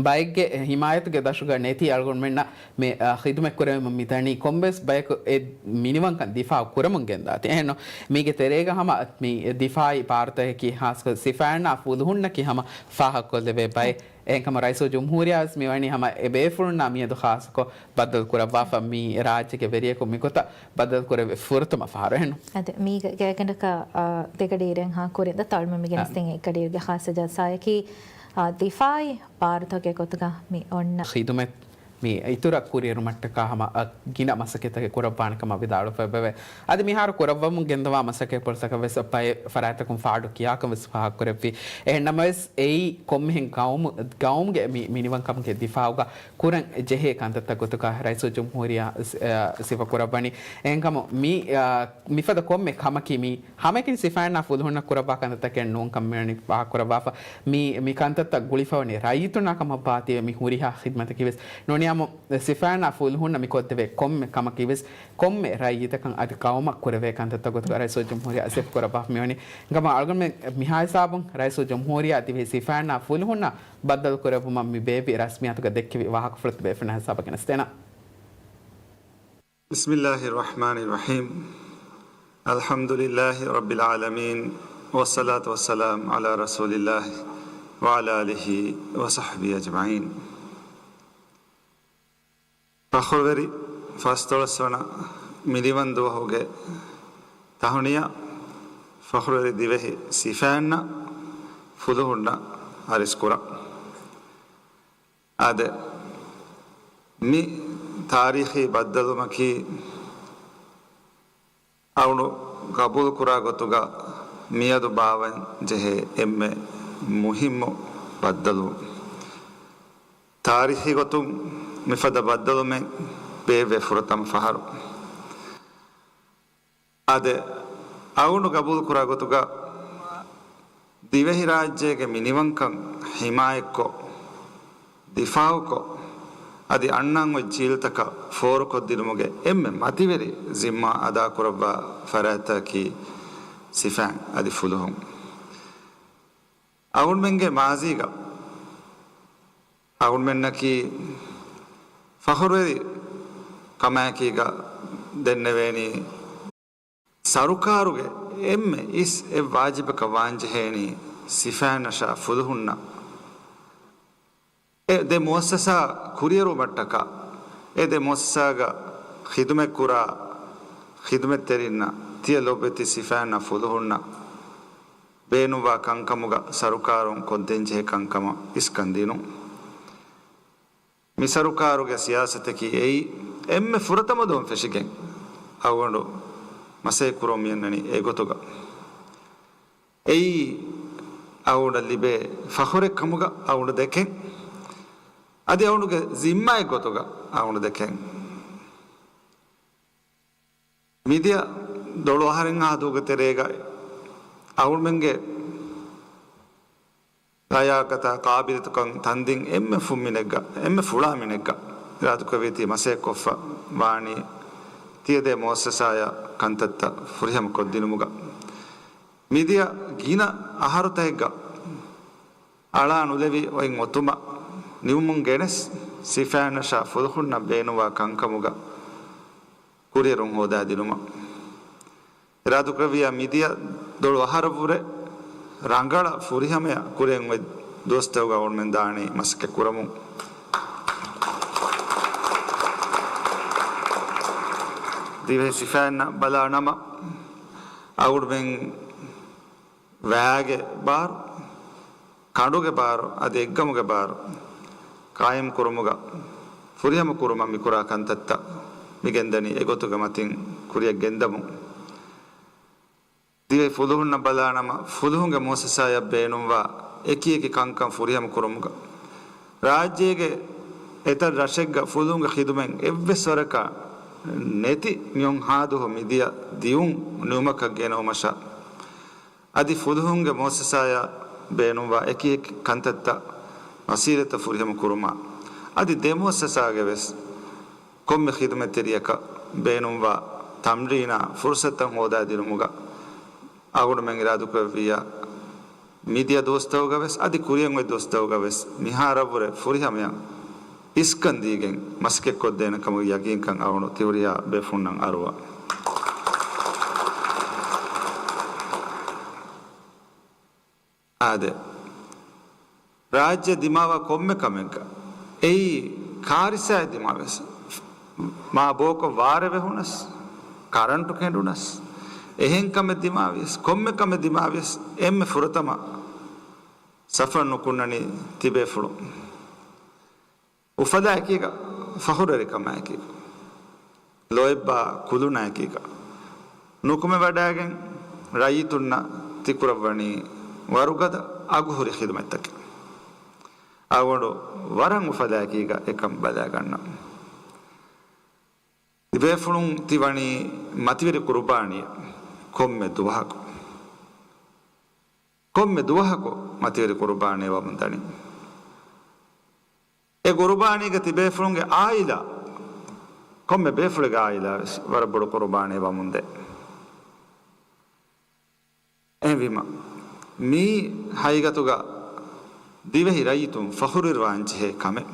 ބައެއްގެ ހިމާޔަތުގެ ދަށުގަ ނެތި އަޅުގަނޑުމެންނަށް މި، އަ، ޚިދުމަތް ކުރެވެމުން މިދަނީ. ކޮންމެސް ބަޔަކު އެ މިނިވަންކަން ދިފާއު ކުރަމުން ގެންދާތީ. އެހެންނު، މީގެ ތެރޭގަ ހަމަ މި ދިފާއީ ބާރުތަކަކީ ޚާއްސަކޮށް ސިފައިންނާ ފުލުހުންނަކީ ހަމަ ފާހަގަކޮށްލެވޭ ބައެއް. އެހެންކަމުން ރައީސުލްޖުމްހޫރިއްޔާ ވެސް މިވަނީ ހަމަ އެ ބޭފުޅުންނާ މިއަދު ޚާއްސަކޮށް ބައްދަލު ކުރައްވާފަ މި ރާއްޖޭގެ ވެރިޔަކު މިގޮތަށް ބައްދަލު ކުރެވި ފުރަތަމަ ފަހަރު. އެހެންނު. އަދި މީގެ ގާތްގަނޑަކަށް، އާ، ދެގަޑި އިރެއްހާ ކުރިން ދަތުރު އަޅުމެން މި ގެނެސްދިން އެ ގަޑިއިރުގެ ޚާއްސަ ޖަލްސާއަކީ، އާ، ދިފާއީ ބާރުތަކެއް ގޮތުގަ މި އޮންނަ ޚިދުމަތް މި އިތުރަށް ކުރިއެރުމަށްޓަކާ ހަމަ އަށް ގިނަ މަސައްކަތްތަކެއް ކުރައްވާނެ ކަމަށް ވިދާޅުވެފައިވެއެވެ. އަދި މިހާރު ކުރައްވަމުން ގެންދަވާ މަސައްކަތްޕުޅުތަކަށް ވެސް ބައެއް ފަރާތްތަކުން ފާޑު ކިޔާކަން ވެސް ފާހަގަކުރެއްވި. އެހެންނަމަވެސް، އެއީ ކޮންމެހެން ގައުމު-، ގައުމުގެ މި-، މިނިވަންކަމުގެ ދިފާއުގަ ކުރަން ޖެހޭ ކަންތައްތައް ގޮތުގަ ރައީސުލްޖުމްހޫރިއްޔާ ސި-، އަ، ސިފަކުރައްވަނީ. އެހެންކަމުން މި، އަ، މިފަދަ ކޮންމެ ކަމަކީ މި ހަމައެކަނި ސިފައިންނާ ފުލުހުންނަށް ކުރައްވާ ކަންތައްތަކެއް ނޫން ކަމަށް މިވަނީ ފާހަގަކުރައްވާފަ. މި، މި ކަންތައްތައް ގުޅިފަވަނީ ރައްޔިތުންނާ ކަމަށްވާތީވެ މި ހުރިހާ ޚިދްމަތަކީވެސް ނޫނީ ހަމަ ސިފައިންނާ ފުލުހުންނަށް މި ކޮށްދެވޭ ކޮންމެ ކަމަކީވެސް ކޮންމެ ރައްޔިތަކަށް އަދި ޤައުމަށް ކުރެވޭ ކަންތައްތައް ގޮތުގަ ރައީސުލްޖުމްހޫރިއްޔާ ސިފަކުރައްވާފަ މިވަނީ. އެހެންކަމުން އަޅުގަނޑުމެން މިހާ ހިސާބުން ރައީސުލްޖުމްހޫރިއްޔާ ދިވެހި ސިފައިންނާ ފުލުހުންނަށް ބައްދަލުކުރެއްވުމަށް މި ބޭއްވި ރަސްމިއްޔާތުގަ ދެއްކެވި ވާހަކަފުޅު ތިބޭފުޅުންނާ ހިސާބަށް ގެނެސްދޭނަން. بسم الله الرحمن الرحيم. الحمد لله رب العالمين، والصلاة والسلام على رسول الله وعلى آله وصحبه أجمعين. ފަޚުރުވެރި ފަސްދޮޅަސް ވަނަ މިނިވަން ދުވަހުގެ ތަހުނިޔާ ފަޚުރުވެރި ދިވެހި ސިފައިންނަށް ފުލުހުންނަށް އަރިސް ކުރަން. އާދެ، މި ތާރީޚީ ބައްދަލުވުމަކީ އަޅުގަނޑު ގަބޫލުކުރާ ގޮތުގަ މިއަދު ބާވަން ޖެހޭ އެންމެ މުހިއްމު ބައްދަލުވުން. ތާރީޚީ ގޮތުން މިފަދަ ބައްދަލުވުމެއް ބޭއްވޭ ފުރަތަމަ ފަހަރު. އާދެ، އަޅުގަނޑު ގަބޫލުކުރާ ގޮތުގަ ދިވެހިރާއްޖޭގެ މިނިވަންކަން ހިމާޔަތްކޮށް، ދިފާއުކޮށް، އަދި އަންނަން އޮތް ޖީލުތަކަށް ފޯރުކޮށްދިނުމުގެ އެންމެ މަތިވެރި ޒިންމާ އަދާކުރައްވާ ފަރާތްތަކަކީ ސިފައިން އަދި ފުލުހުން. އަޅުގަނޑުމެންގެ މާޒީގަ އަޅުގަނޑުމެންނަކީ ފަޚުރުވެރި ކަމާއެކީގަ ދެންނެވޭނީ، ސަރުކާރުގެ އެންމެ އިސް އެއް ވާޖިބަކަށް ވާންޖެހޭނީ ސިފައިންނަށާ ފުލުހުންނަށް އެ ދެ މުއައްސަސާ ކުރިއެރުމަށްޓަކާ، އެ ދެ މުއައްސަސާގަ ޚިދުމަތްކުރާ ޚިދުމަތްތެރިންނަށް، ތިޔަ ލޮބުވެތި ސިފައިންނާ ފުލުހުންނަށް ބޭނުންވާ ކަންކަމުގަ ސަރުކާރުން ކޮށްދޭންޖެހޭ ކަންކަމަށް އިސްކަން ދިނުން. މި ސަރުކާރުގެ ސިޔާސަތަކީ އެއީ، އެންމެ ފުރަތަމަ ދުވަހުން ފެށިގެން އަޅުގަނޑު މަސައްކަތްކުރަމުން މިއަންނަނީ އެގޮތުގަ. އެއީ އަޅުގަނޑަށް ލިބޭ ފަޚުރެއް ކަމުގަ އަޅުގަނޑު ދެކެން. އަދި އަޅުގަނޑުގެ ޒިންމާއެއް ގޮތުގަ އަޅުގަނޑު ދެކެން. މިދިޔަ ދޮޅު އަހަރެއްހާ ދުވަހުގެ ތެރޭގަ އަޅުގަނޑުމެންގެ ލަޔާގަތާ ޤާބިލުތަކަން ތަންދިން އެންމެ ފުންމިނެއްގަ، އެންމެ ފުޅާ މިނެއްގަ އިރާދަކުރެއްވީތީ މަސައްކަތްކޮށްފަ ވާނީ ތިޔަދޭ މުއައްސަސާޔަށް ކަންތައްތައް ފުރިހަމަ ކޮށްދިނުމުގަ. މިދިޔަ ގިނަ އަހަރުތަކެއްގަ އަޅާ ނުލެވި އޮތް އޮތުމަށް ނިމުމުން ގެނެސް، ސިފައިންނަށާ ފުލުހުންނަށް ބޭނުންވާ ކަންކަމުގަ ކުރިއެރުން ހޯދާދިނުމަށް އިރާދަކުރެއްވިއްޔާ، މިދިޔަ ދޮޅު އަހަރަށްވުރެ ރަނގަޅަށް ފުރިހަމަޔަށް ކުރިއަށް އޮތް ދުވަސްތަކުގަ އަޅުގަނޑުމެން ދާނީ މަސައްކަތް ކުރަމުން. ދިވެހި ސިފައިންނަށް ބަލާ ނަމަ، އަޅުގަނޑުމެން ވައިގެ ބާރު، ކަނޑުގެ ބާރު އަދި އެއްގަމުގެ ބާރު ޤާއިމް ކުރުމުގަ ފުރިހަމަ ކުރުމަށް މިކުރާ ކަންތައްތައް މިގެންދަނީ އެގޮތުގެ މަތިން ކުރިއަށް ގެންދަމުން. ދިވެހި ފުލުހުންނަށް ބަލާނަމަ، ފުލުހުންގެ މުއައްސަސާޔަށް ބޭނުންވާ އެކިއެކި ކަންކަން ފުރިހަމަ ކުރުމުގަ، ރާއްޖޭގެ އެތައް ރަށެއްގަ ފުލުހުންގެ ޚިދުމަތް އެއްވެސް ވަރަކަށް ނެތި މިއޮންހާދުވަހު މިދިޔަ ދިއުން ނިމުމަކަށް ގެނައުމަށާ، އަދި ފުލުހުންގެ މުއައްސަސާޔަށް ބޭނުންވާ އެކިއެކި ކަންތައްތައް މަސީރަތައް ފުރިހަމަ ކުރުމަށް، އަދި ދެ މުއައްސަސާގެ ވެސް ކޮންމެ ޚިދުމަތްތެރިޔަކަށް ބޭނުންވާ ތަމްރީނާ ފުރުޞަތުތައް ހޯދާދިނުމުގަ އަޅުގަނޑުމެން އިރާދަކުރެއްވިއްޔާ، މިދިޔަ ދުވަސްތަކުގަ ވެސް އަދި ކުރިއަށް އޮތް ދުވަސްތަކުގަ ވެސް މިހާރަށްވުރެ ފުރިހަމަޔަށް އިސްކަން ދީގެން މަސައްކަތްކޮށްދޭނެ ކަމުގެ ޔަގީންކަން އަޅުގަނޑު ތިހުރިހާ ބޭފުޅުންނަށް އަރުވަން. އާދެ، ރާއްޖެ ދިމާވާ ކޮންމެ ކަމެއްގަ އެއީ ކާރިސާއެއް ދިމާވިޔަސް، މާ ބޯކޮށް ވާރޭ ވެހުނަސް، ކަރަންޓު ކެނޑުނަސް، އެހެން ކަމެއް ދިމާވިޔަސް، ކޮންމެ ކަމެއް ދިމާވިޔަސް، އެންމެ ފުރަތަމަ ސަފަށް ނުކުންނަނީ ތިބޭފުޅުން. އުފަލާ އެކީގަ، ފަޚުރުވެރިކަމާ އެކީގަ، ލޯތްބާ ކުލުނާ އެކީގަ، ނުކުމެވަޑައިގެން ރައްޔިތުންނަށް ތިކުރައްވަނީ ވަރުގަދަ އަގުހުރި ޚިދުމަތްތަކެއް. އަޅުގަނޑު ވަރަށް އުފަލާ އެކީގަ އެކަން ބަލާގަންނަން. ތިބޭފުޅުން ތި ވަނީ މަތިވެރި ޤުރުބާނީއެއް ކޮންމެ ދުވަހަކު. ކޮންމެ ދުވަހަކު މަތިވެރި ޤުރުބާނީއެއް ވަމުން ދަނީ. އެ ޤުރުބާނީގަ ތިބޭފުޅުންގެ އާއިލާ، ކޮންމެ ބޭފުޅެއްގެ އާއިލާ ވެސް ވަރަށް ބޮޑު ޤުރުބާނީއެއް ވަމުންދޭ. އެހެންވީމަ، މީ ހަގީގަތުގަ ދިވެހި ރައްޔިތުން ފަޚުރުވެރިވާން ޖެހޭ ކަމެއް.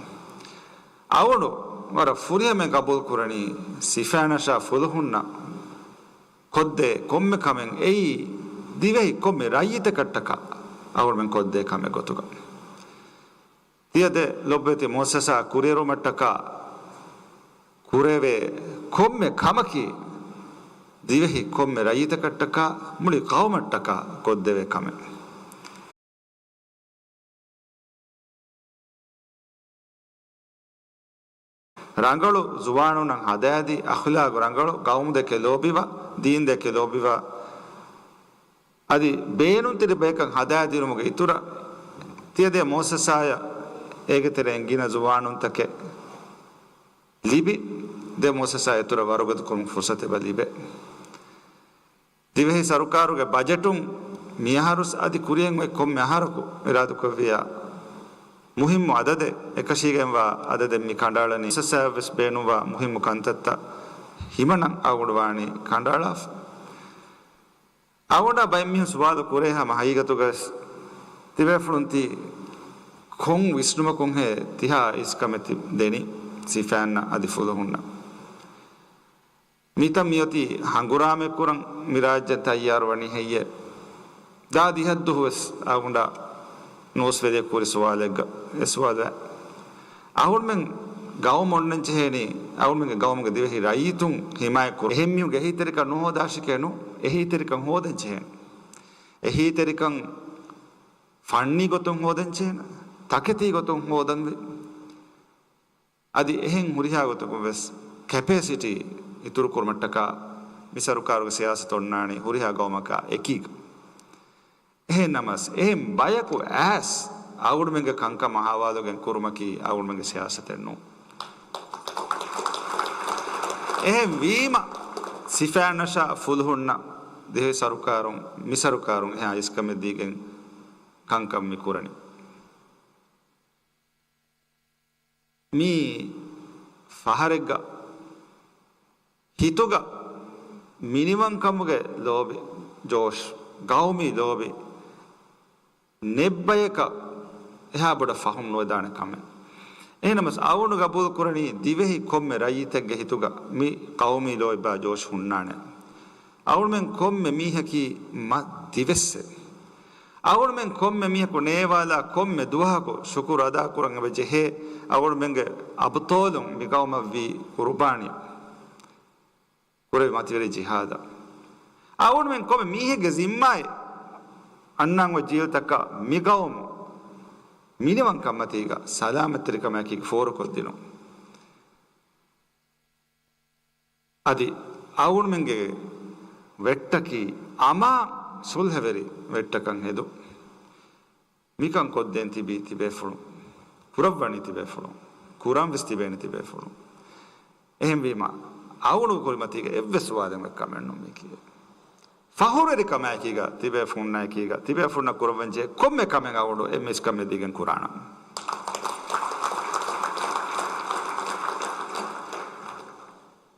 އަޅުގަނޑު ވަރަށް ފުރިހަމައިން ޤަބޫލު ކުރަނީ، ސިފައިންނަށާ ފުލުހުންނަށް ކޮށްދޭ ކޮންމެ ކަމެއް އެއީ، ދިވެހި ކޮންމެ ރައްޔިތަކަށްޓަކާ އަޅުގަނޑުމެން ކޮށްދޭ ކަމެއް ގޮތުގަ. ތިޔަދޭ ލޮބުވެތި މުއައްސަސާ ކުރިއެރުމަށްޓަކާ ކުރެވޭ ކޮންމެ ކަމަކީ، ދިވެހި ކޮންމެ ރައްޔިތަކަށްޓަކާ މުޅި ޤައުމަށްޓަކާ ކޮށްދެވޭ ކަމެއް. ރަނގަޅު ޒުވާނުންނަށް ހަދާދީ، އަޚްލާޤު ރަނގަޅު، ޤައުމުދެކެ ލޯބިވާ، ދީންދެކެ ލޯބިވާ، އަދި ބޭނުންތެރި ބަޔަކަށް ހަދާދިނުމުގެ އިތުރަށް، ތިޔަދޭ މުއައްސަސާޔަށް އޭގެ ތެރެއިން ގިނަ ޒުވާނުންތަކެއް ލިބި، ދެ މުއައްސަސާ އިތުރަށް ވަރުގަދަ ކުރުމުގެ ފުރުޞަތެއް އެބަ ލިބޭ. ދިވެހި ސަރުކާރުގެ ބަޖެޓުން މިއަހަރު އަދި ކުރިއަށް އޮތް ކޮންމެ އަހަރަކު އިރާދަކުރެއްވިއްޔާ، މުހިއްމު އަދަދެއް، އެކަށީގެންވާ އަދަދެއް މި ކަނޑައަޅަނީ. މުއައްސަސާއަށް ވެސް ބޭނުންވާ މުހިއްމު ކަންތައްތައް ހިމަނަން އަޅުގަނޑު ވާނީ ކަނޑައަޅާފަ. އަޅުގަނޑާ ބައެއް މީހުން ސުވާލު ކުރޭ ހަމަ ހަގީގަތުގަ ވެސް ތިބޭފުޅުން ތި ކޮން ވިސްނުމަކުންހޭ ތިހާ އިސްކަމެއް ތި ދެނީ ސިފައިންނަށް އަދި ފުލުހުންނަށް؟ މިތަން މިއޮތީ ހަނގުރާމައެއް ކުރަން މި ރާއްޖެ ތައްޔާރު ވަނީ ހެއްޔޭ؟ ދާ ދިހަ ދުވަހު ވެސް އަޅުގަނޑާ ނޫސްވެރިޔަކު ކުރި ސުވާލެއްގަ އެ ސުވާލު އައި. އަހުންމެން ގައުމު އޮންނަން ޖެހޭނީ، އަހުންމެންގެ ގައުމުގެ ދިވެހި ރައްޔިތުން ހިމާޔަތް ކުރުން. އެހެން މީހުންގެ އެހީތެރިކަން ނުހޯދާށިކޭ ނޫ، އެހީތެރިކަން ހޯދަން ޖެހޭނެ. އެހީތެރިކަން ފަންނީ ގޮތުން ހޯދަން ޖެހޭނެ، ތަކެތީ ގޮތުން ހޯދަންވީ. އަދި އެހެން ހުރިހާ ގޮތަކުން ވެސް ކެޕޭސިޓީ އިތުރު ކުރުމަށްޓަކާ މި ސަރުކާރުގެ ސިޔާސަތު އޮންނާނީ ހުރިހާ ގައުމަކާ އެކީގަ. އެހެން ނަމަސް، އެހެން ބަޔަކު އައިސް އަޅުގަނޑުމެންގެ ކަންކަމާ ހަވާލުވެގެން ކުރުމަކީ އަޅުގަނޑުމެންގެ ސިޔާސަތެއް ނޫން. އެހެން ވީމަ، ސިފައިންނަށާ ފުލުހުންނަށް ދިވެހި ސަރުކާރުން، މި ސަރުކާރުން އެހާ އިސްކަމެއް ދީގެން ކަންކަން މި ކުރަނީ. މީ ފަހަރެއްގަ ހިތުގަ މިނިވަންކަމުގެ ލޯބި، ޖޯޝް، ގައުމީ ލޯބި ނެއްބަޔަކަށް އެހާ ބޮޑަށް ފަހުމް ނުވެދާނެ ކަމެއް. އެހެނަމަސް އަޅުގަނޑު ގަބޫލު ކުރަނީ ދިވެހި ކޮންމެ ރައްޔިތެއްގެ ހިތުގަ މި ގައުމީ ލޯތްބާ ޖޯޝް ހުންނާނެ. އަޅުގަނޑުމެން ކޮންމެ މީހަކީ މަ ދިވެއްސެއް. އަޅުގަނޑުމެން ކޮންމެ މީހަކު ނޭވާލާ ކޮންމެ ދުވަހަކު ޝުކުރު އަދާކުރަން އެބަ ޖެހޭ އަޅުގަނޑުމެންގެ އަބުޠާލުން މި ގައުމަށްވީ ޤުރުބާނީ ކުރެވި މަތިވެރި ޖިހާދަށް. އަޅުގަނޑުމެން ކޮންމެ މީހެއްގެ ޒިންމާއެއް އަންނަން އޮތް ޖީލުތަކަށް މި ގައުމު މިނިވަންކަންމަތީގަ ސަލާމަތްތެރިކަމާއެކީ ފޯރުކޮށްދިނުން. އަދި އަޅުގަނޑުމެންގެ ވެއްޓަކީ އަމާން ސުލްހަވެރި ވެއްޓަކަށް ހެދުން. މިކަން ކޮށްދޭން ތިބީ ތިބޭފުޅުން، ކުރައްވަނީ ތިބޭފުޅުން، ކުރަން ވެސް ތިބޭނީ ތިބޭފުޅުން. އެހެންވީމަ، އަޅުގަނޑު ކުރިމަތީގަ އެއްވެސް ސުވާލެއް އޮތް ކަމެއް ނޫން މީކީ. ފަޚުރުވެރިކަމާއެކީގަ، ތިބޭފުޅުންނާއެކީގަ، ތިބޭފުޅުންނަށް ކުރައްވަންޖެހޭ ކޮންމެ ކަމެއް އަޅުގަނޑު އެންމެ އިސްކަމެއް ދީގެން ކުރާނަން.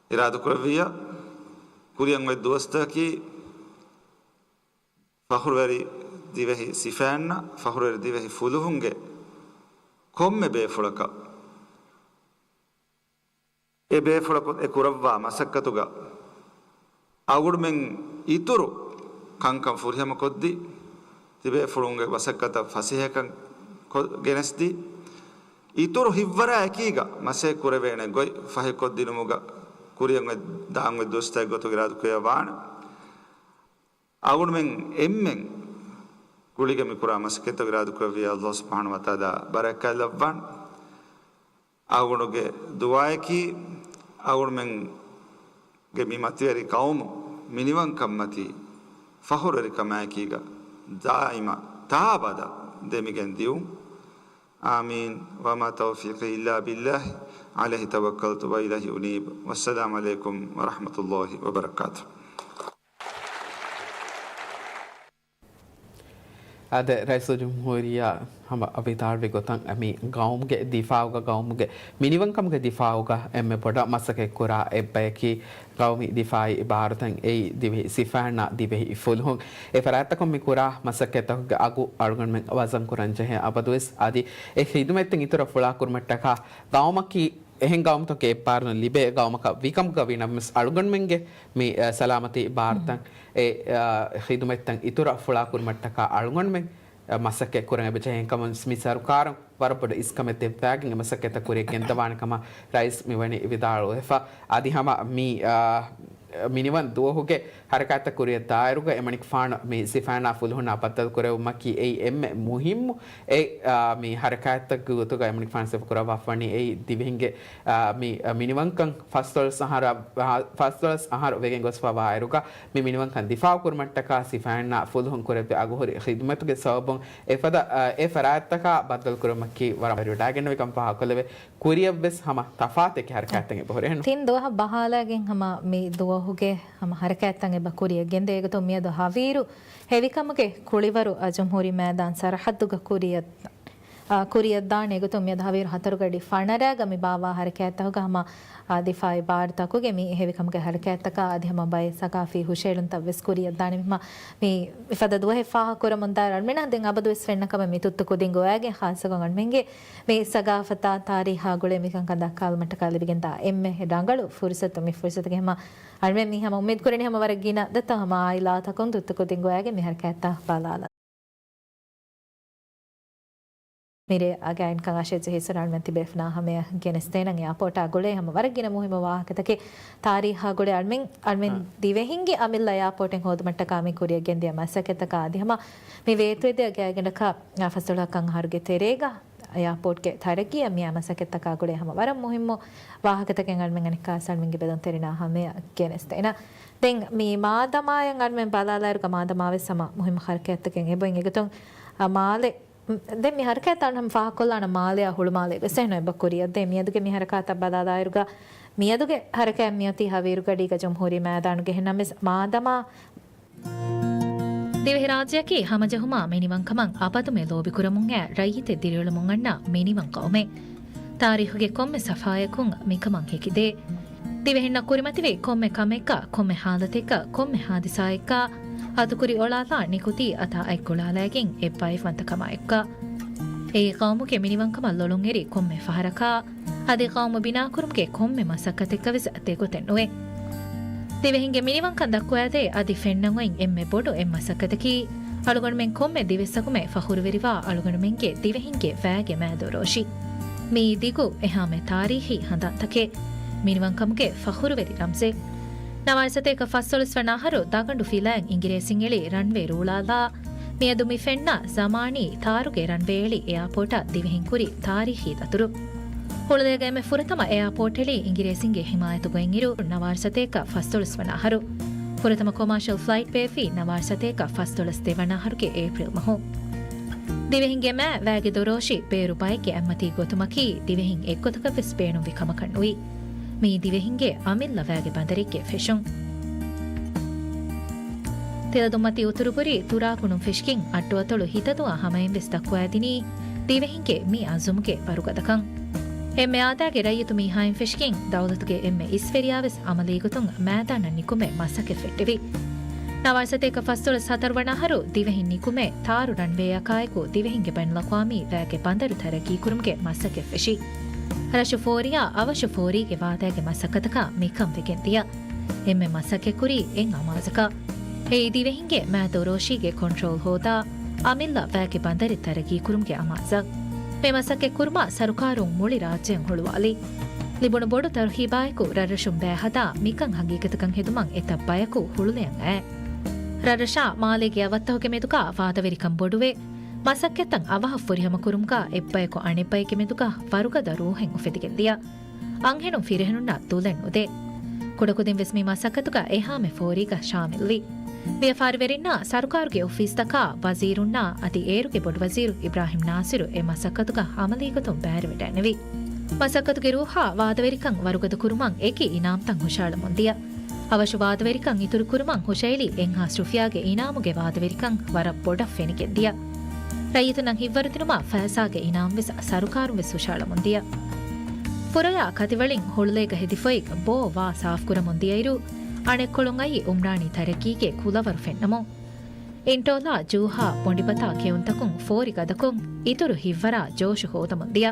އިރާދަކުރެއްވިއްޔާ، ކުރިއަށް އޮތް ދުވަސްތަކަކީ ފަޚުރުވެރި ދިވެހި ސިފައިންނަށް، ފަޚުރުވެރި ދިވެހި ފުލުހުންގެ ކޮންމެ ބޭފުޅަކަށް އެ ބޭފުޅަކު އެ ކުރައްވާ މަސައްކަތުގަ އަޅުގަނޑުމެން އިތުރު ކަންކަން ފުރިހަމަކޮށްދީ، ތިބޭފުޅުންގެ މަސައްކަތަށް ފަސޭހަކަން ކޮ-، ގެނެސްދީ، އިތުރު ހިތްވަރާ އެކީގަ މަސައްކަތް ކުރެވޭނެ ގޮތް ފަހިކޮށްދިނުމުގަ ކުރިއަށް އޮތް ދާން އޮތް ދުވަސްތަކެއް ގޮތުގަ އިރާދަކުރެއްވިއްޔާ ވާނެ. އަޅުގަނޑުމެން އެންމެން ގުޅިގެން މި ކުރާ މަސައްކަތްތައް އިރާދަކުރެއްވިއްޔާ ﷲ ސުބްޙާނަހޫ ވަތަޢާލާ ބަރަކާތްލައްވާން. އަޅުގަނޑުގެ ދުޢާއަކީ، އަޅުގަނޑުމެންގެ މި މަތިވެރި ޤައުމު މިނިވަންކަންމަތީ ފަޚުރުވެރިކަމާއެކީގަ ދާއިމަށް ތާއަބަދަށް ދެމިގެން ދިއުން. އާމީން. ވަމާ ތައުފީޤީ އިއްލާ ބިއްލާހި، ޢަލައިހި ތަވައްކަލްތު ވައިލައިހި އުނީބު. ވައްސަލާމު ޢަލައިކުމް ވަރަޙްމަތުﷲި ވަބަރަކާތުހު. އާދެ، ރައީސުލްޖުމްހޫރިއްޔާ ހަމަ ވިދާޅުވި ގޮތަށް، މި ގައުމުގެ ދިފާޢުގަ، ގައުމުގެ މިނިވަންކަމުގެ ދިފާޢުގަ އެންމެ ބޮޑަށް މަސައްކަތް ކުރާ އެއްބަޔަކީ ގައުމީ ދިފާޢީ ބާރުތައް، އެއީ ދިވެހި ސިފައިންނާ ދިވެހި ފުލުހުން. އެ ފަރާތްތަކުން މި ކުރާ މަސައްކަތްތަކުގެ އަގު އަޅުގަނޑުމެން ވަޒަން ކުރަން ޖެހޭ އަބަދުވެސް. އަދި އެ ޚިދުމަތްތައް އިތުރަށް ފުޅާކުރުމަށްޓަކާ ގައުމަކީ އެހެން ގައުމުތަކެއް އެއްބާރުލުން ލިބޭ ގައުމަކަށް ވީކަމުގަ ވީނަމަވެސް، އަޅުގަނޑުމެންގެ މި، އަ، ސަލާމަތީ ބާރުތައް، އެ، އަ، ޚިދުމަތްތައް އިތުރަށް ފުޅާކުރުމަށްޓަކާ އަޅުގަނޑުމެން، އަ، މަސައްކަތް ކުރަން އެބަޖެހޭ. އެހެންކަމުން މި ސަރުކާރުން ވަރަށް ބޮޑު އިސްކަމެއް ދެއްވާގެން އެ މަސައްކަތްތައް ކުރިއަށް ގެންދަވާނެ ކަމަށް ރައީސް މިވަނީ ވިދާޅުވެފަ. އަދި ހަމަ މި، އާ، މިނިވަން ދުވަހުގެ ހަރަކާތްތައް ކުރިއަށް ދާއިރުގަ އެމަނިކުފާނު މި ސިފައިންނާ ފުލުހުންނާ ބައްދަލުކުރެވުމަކީ އެއީ އެންމެ މުހިއްމު އެއް، އާ، މި ހަރަކާތްތަކުގެ ގޮތުގަ އެމަނިކުފާނު ސިފަކުރައްވާފަވަނީ އެއީ ދިވެހިންގެ، އާ، މި، އާ، މިނިވަންކަން ފަސްދޮޅަސް އަހަރަށް، އާ، ފަސްދޮޅަސް އަހަރު ވެގެން ގޮސްފަވާއިރުގަ މި މިނިވަންކަން ދިފާޢުކުރުމަށްޓަކާ ސިފައިންނާ ފުލުހުން ކުރެއްވި އަގުހުރި ޚިދުމަތުގެ ސަބަބުން އެފަދަ، އާ، އެ ފަރާތްތަކާ ބައްދަލުކުރުމަކީ ވަރަށް ވެރިވެޑާގެންނެވިކަން ފާހަގަކޮށްލެވޭ. ކުރިއަށްވެސް ހަމަ ތަފާތެކި ހަރަކާތްތައް އެބަހުރޭ. ތިން ދުވަހަށް ބަހާލައިގެން ހަމަ މި ދުވަހުގެ ހަމަ ހަރަކާތްތައް އެބަ ކުރިއަށް ގެންދޭ. އެގޮތުން މިއަދު ހަވީރު ހެވިކަމުގެ ކުޅިވަރު، އަ، ޖުމްހޫރީ މައިދާން ސަރަހައްދުގަ ކުރިއަށް، އަ، ކުރިއަށްދާނެ. އެގޮތުން މިއަދު ހަވީރު ހަތަރުގަޑި ފަނަރައިގަ މި ބާއްވާ ހަރަކާތްތަކުގަ ހަމަ، އަ، ދިފާޢީ ބާރުތަކުގެ މި ހެވިކަމުގެ ހަރަކާތްތަކާ އަދި ހަމަ ބައެއް ސަގާފީ ހުށައެޅުންތައް ވެސް ކުރިއަށްދާނެ. މި މި މިފަދަ ދުވަހެއް ފާހަގަކުރަމުންދާއިރު، އަޅުމެންނަށް ދެން އަބަދުވެސް ފެންނަ ކަމެއް މި ތުއްތު ކުދިން ގޮވައިގެން، ޚާއްޞަކޮށް އަޅުމެންގެ މި ސަގާފަތާ ތާރީހާ ގުޅޭ މިކަންކަން ދައްކާލުމަށްޓަކާ ލިބިގެންދާ އެންމެ ރަނގަޅު ފުރުސަތު މި ފުރުސަތުގެ ހަމަ އަޅުމެން މީ ހަމަ އުއްމީދު ކުރަނީ ހަމަ ވަރަށް ގިނަ ދަތަ ހަމަ އާއިލާތަކުން ތުއްތު ކުދިން ގޮވައިގެން މި ހަރަކާތްތައް ބަލާލަން. މިރޭ އަގައިންކަން އަށެއް ޖެހިއްސުރަ އަޅުމެން ތިބޭފުނާ ހަމަޔަށް ގެނެސްދޭނަން. އެއާޕޯޓާ ގުޅޭ ހަމަ ވަރަށް ގިނަ މުހިއްމު ވާހަކަތަކެއް ތާރީހާ ގުޅޭ އަޅުމެން، އަޅުމެން ދިވެހިންގެ އަމިއްލަ އެއާޕޯޓެއް ހޯދުމަށްޓަކާ މި ކުރިޔަށް ގެންދިޔަ މަސައްކަތްތަކާ އަދި ހަމަ މި ވޭތުވެދިޔަ ގާތްގަނޑަކަށް ފަސްދޮޅަކަށް އަހަރުގެ ތެރޭގަ އެއާޕޯޓްގެ ތަރައްގީއަށް މިއާ މަސައްކަތްތަކާ ގުޅޭ ހަމަ ވަރަށް މުހިއްމު ވާހަކަތަކެއް އަޅުމެން އަނެއްކާސް އަޅުމެންގެ ބެލުންތެރިނާ ހަމަޔަށް ގެނެސްދޭނަ. ދެން މި މާދަމާޔަށް އަޅުމެން ބަލާލާއިރުގަ މާދަމާވެސް ހަމަ މުހިއްމު ހަރަކާތްތަކެއް އެބައިން އެގޮތުން، އަ، މާލެ ދެން މި ހަރަކާތް ތަން ހަމަ ފާހަގަކޮށްލާނަ މާލެއާ ހުޅުމާލެ ވެސް އެހެން އެބަ ކުރިޔަށް ދޭ. މިއަދުގެ މި ހަރަކާތަށް ބަލާލާއިރުގަ މިއަދުގެ ހަރަކާތް މިއޮތީ ހަވީރުގަޑީގަ ޖުމްހޫރީ މައިދާނުގެ ހެންނަމެސް މާދަމާ ދިވެހިރާއްޖެއަކީ ހަމަޖެހުމާ މިނިވަންކަމަށް އަބަދުމެ ލޯބިކުރަމުން އައި ރައްޔިތެއް ދިރިއުޅެމުން އަންނަ މިނިވަން ޤައުމެއް. ތާރީޚުގެ ކޮންމެ ސަފާޔަކުން މިކަމަށް ހެކިދޭ. ދިވެހިންނަށް ކުރިމަތިވި ކޮންމެ ކަމެއްގަ، ކޮންމެ ހާލަތެއްގަ، ކޮންމެ ހާދިސާއެއްގަ އަތުކުރި އޮޅާލާ ނިކުތީ އަތާ އަތް ގުޅާލައިގެން އެއްބައިވަންތަކަމާއެކުގަ. އެއީ ޤައުމުގެ މިނިވަންކަމަށް ލޮޅުންއެރި ކޮންމެ ފަހަރަކާ، އަދި ޤައުމު ބިނާކުރުމުގެ ކޮންމެ މަސައްކަތެއްގަވެސް ދެގޮތެއް ނުވޭ. ދިވެހިންގެ މިނިވަންކަން ދައްކުވައިދޭ އަދި ފެންނަން އޮތް އެންމެ ބޮޑު އެއް މަސައްކަތަކީ، އަޅުގަނޑުމެން ކޮންމެ ދިވެއްސަކުމެ ފަޚުރުވެރިވާ އަޅުގަނޑުމެންގެ ދިވެހިންގެ ވައިގެ މާ ދޮރޯށި. މިއީ ދިގު އެހާމެ ތާރީޚީ ހަނދާންތަކެއް. މިނިވަންކަމުގެ ފަޚުރުވެރި ރަމްޒެއް. ނަވާރަ ސަތޭކަ ފަސްދޮޅަސް ވަނަ އަހަރު ދަގަނޑު ފިލައިން އިނގިރޭސިން އެޅި ރަންވޭ ރޫޅާލާ، މިއަދު މި ފެންނަ ޒަމާނީ ތާރުގެ ރަންވޭ އެޅި އެއާޕޯޓަށް ދިވެހިން ކުރި ތާރީޚީ ދަތުރު. ހުޅުލޭގަ އެންމެ ފުރަތަމަ އެއާޕޯޓް އެޅީ އިނގިރޭސިންގެ ހިމާޔަތުގައި އިރު ނަވާރަ ސަތޭކަ ފަސްދޮޅަސް ވަނަ އަހަރު. ފުރަތަމަ ކޮމާޝަލް ފްލައިޓް ބޭއްވީ ނަވާރަ ސަތޭކަ ފަސްދޮޅަސް ދެ ވަނަ އަހަރުގެ އޭޕްރިލް މަހު. ދިވެހިންގެ މާ ވައިގެ ދޮރޯށި ބޭރު ބައެއްގެ އަތްމަތީ ގޮތުމަކީ ދިވެހިން އެއްގޮތަކަށްވެސް ބޭނުންވި ކަމަކަށް ނުވި. މިއީ ދިވެހިންގެ އަމިއްލަ ވައިގެ ބަނދަރެއްގެ ފެށުން. ތެލަދުންމަތީ އުތުރުބުރީ ތުރާކުނުން ފެށިގެން އައްޑުއަތޮޅު ހިތަދުއާ ހަމައިންވެސް ދައްކުވައިދިނީ ދިވެހިންގެ މި އަޒުމުގެ ވަރުގަދަކަން. އެންމެ އާދައިގެ ރައްޔިތު މީހާއިން ފެށިގެން ދައުލަތުގެ އެންމެ އިސްވެރިޔާވެސް އަމަލީގޮތުން މައިދާނަށް ނިކުމެ މަސައްކަތް ފެއްޓެވި. ނަވާރަ ސަތޭކަ ފަސްދޮޅަސް ހަތަރު ވަނަ އަހަރު ދިވެހިން ނިކުމެ ތާރު ރަންވޭއަކާއެކު ދިވެހިންގެ ބައިނަލްއަޤްވާމީ ވައިގެ ބަނދަރު ތަރައްގީކުރުމުގެ މަސައްކަތް ފެށި. ރަށު ފޯރިޔާ އަވަށު ފޯރީގެ ވާދައިގެ މަސައްކަތަކާ މިކަން ވެގެން ދިޔަ. އެންމެ މަސައްކަތްކުރީ އެއް އަމާޒަކަށް. އެއީ ދިވެހިންގެ މާ ދޮރޯށީގެ ކޮންޓްރޯލް ހޯދާ، އަމިއްލަ ވައިގެ ބަނދަރެއް ތަރައްގީކުރުމުގެ އަމާޒަށް. މި މަސައްކަތް ކުރުމަށް ސަރުކާރުން މުޅި ރާއްޖެއަށް ހުޅުވާލި. ލިބުނު ބޮޑު ތަރުހީބާއެކު ރަށްރަށުން ބައި ހަދާ މިކަން ހަގީގަތަކަށް ހެދުމަށް އެތައް ބަޔަކު ހުޅުލަޔަށް އައި. ރަށްރަށާ މާލޭގެ އަވަށްތަކުގެ މެދުގަ ވާދަވެރިކަން ބޮޑުވެ، މަސައްކަތްތައް އަވަހަށް ފުރިހަމަކުރުމުގަ އެއްބަޔަކު އަނެއްބައެއްގެ މެދުގަ ވަރުގަދަ ރޫހެއް އުފެދިގެން ދިޔަ. އަންހެނުން ފިރިހެނުންނަށް ދުލެއް ނުދޭ. ކުޑަކުދިން ވެސް މި މަސައްކަތުގަ އެހާމެ ފޯރީގަ ޝާމިލްވި. ވިޔަފާރިވެރިންނާ ސަރުކާރުގެ އޮފީސްތަކާ ވަޒީރުންނާ އަދި އޭރުގެ ބޮޑުވަޒީރު އިބްރާހިމް ނާސިރު އެ މަސައްކަތުގަ އަމަލީގޮތުން ބައިވެރިވެޑައިނެވި. މަސައްކަތުގެ ރޫހާ ވާދަވެރިކަން ވަރުގަދަ ކުރުމަށް އެކި އިނާމްތައް ހުށައަޅަމުން ދިޔަ. އަވަށު ވާދަވެރިކަން އިތުރުކުރުމަށް ހުށައެޅި އެއްހާސް ރުފިޔާގެ އިނާމުގެ ވާދަވެރިކަން ވަރަށް ބޮޑަށް ފެނިގެން ދިޔަ. ރައްޔިތުންނަށް ހިތްވަރުދިނުމަށް ފައިސާގެ އިނާމް ވެސް ސަރުކާރުން ވެސް ހުށައަޅަމުން ދިޔަ. ފުރޮޔާ ކަތިވަޅިން ހުޅުލޭގަ ހެދިފައި ބޯ ވާ ސާފުކުރަމުން ދިޔައިރު، އަނެއްކޮޅުން އައީ އުމްރާނީ ތަރައްގީގެ ކުލަވަރު ފެންނަމުން. އިންޓޯލާ، ޖޫހާ، ބޮނޑިބަތާ ކެއުންތަކުން ފޯރި ގަދަކޮށް، އިތުރު ހިތްވަރާ ޖޯޝު ހޯދަމުން ދިޔަ.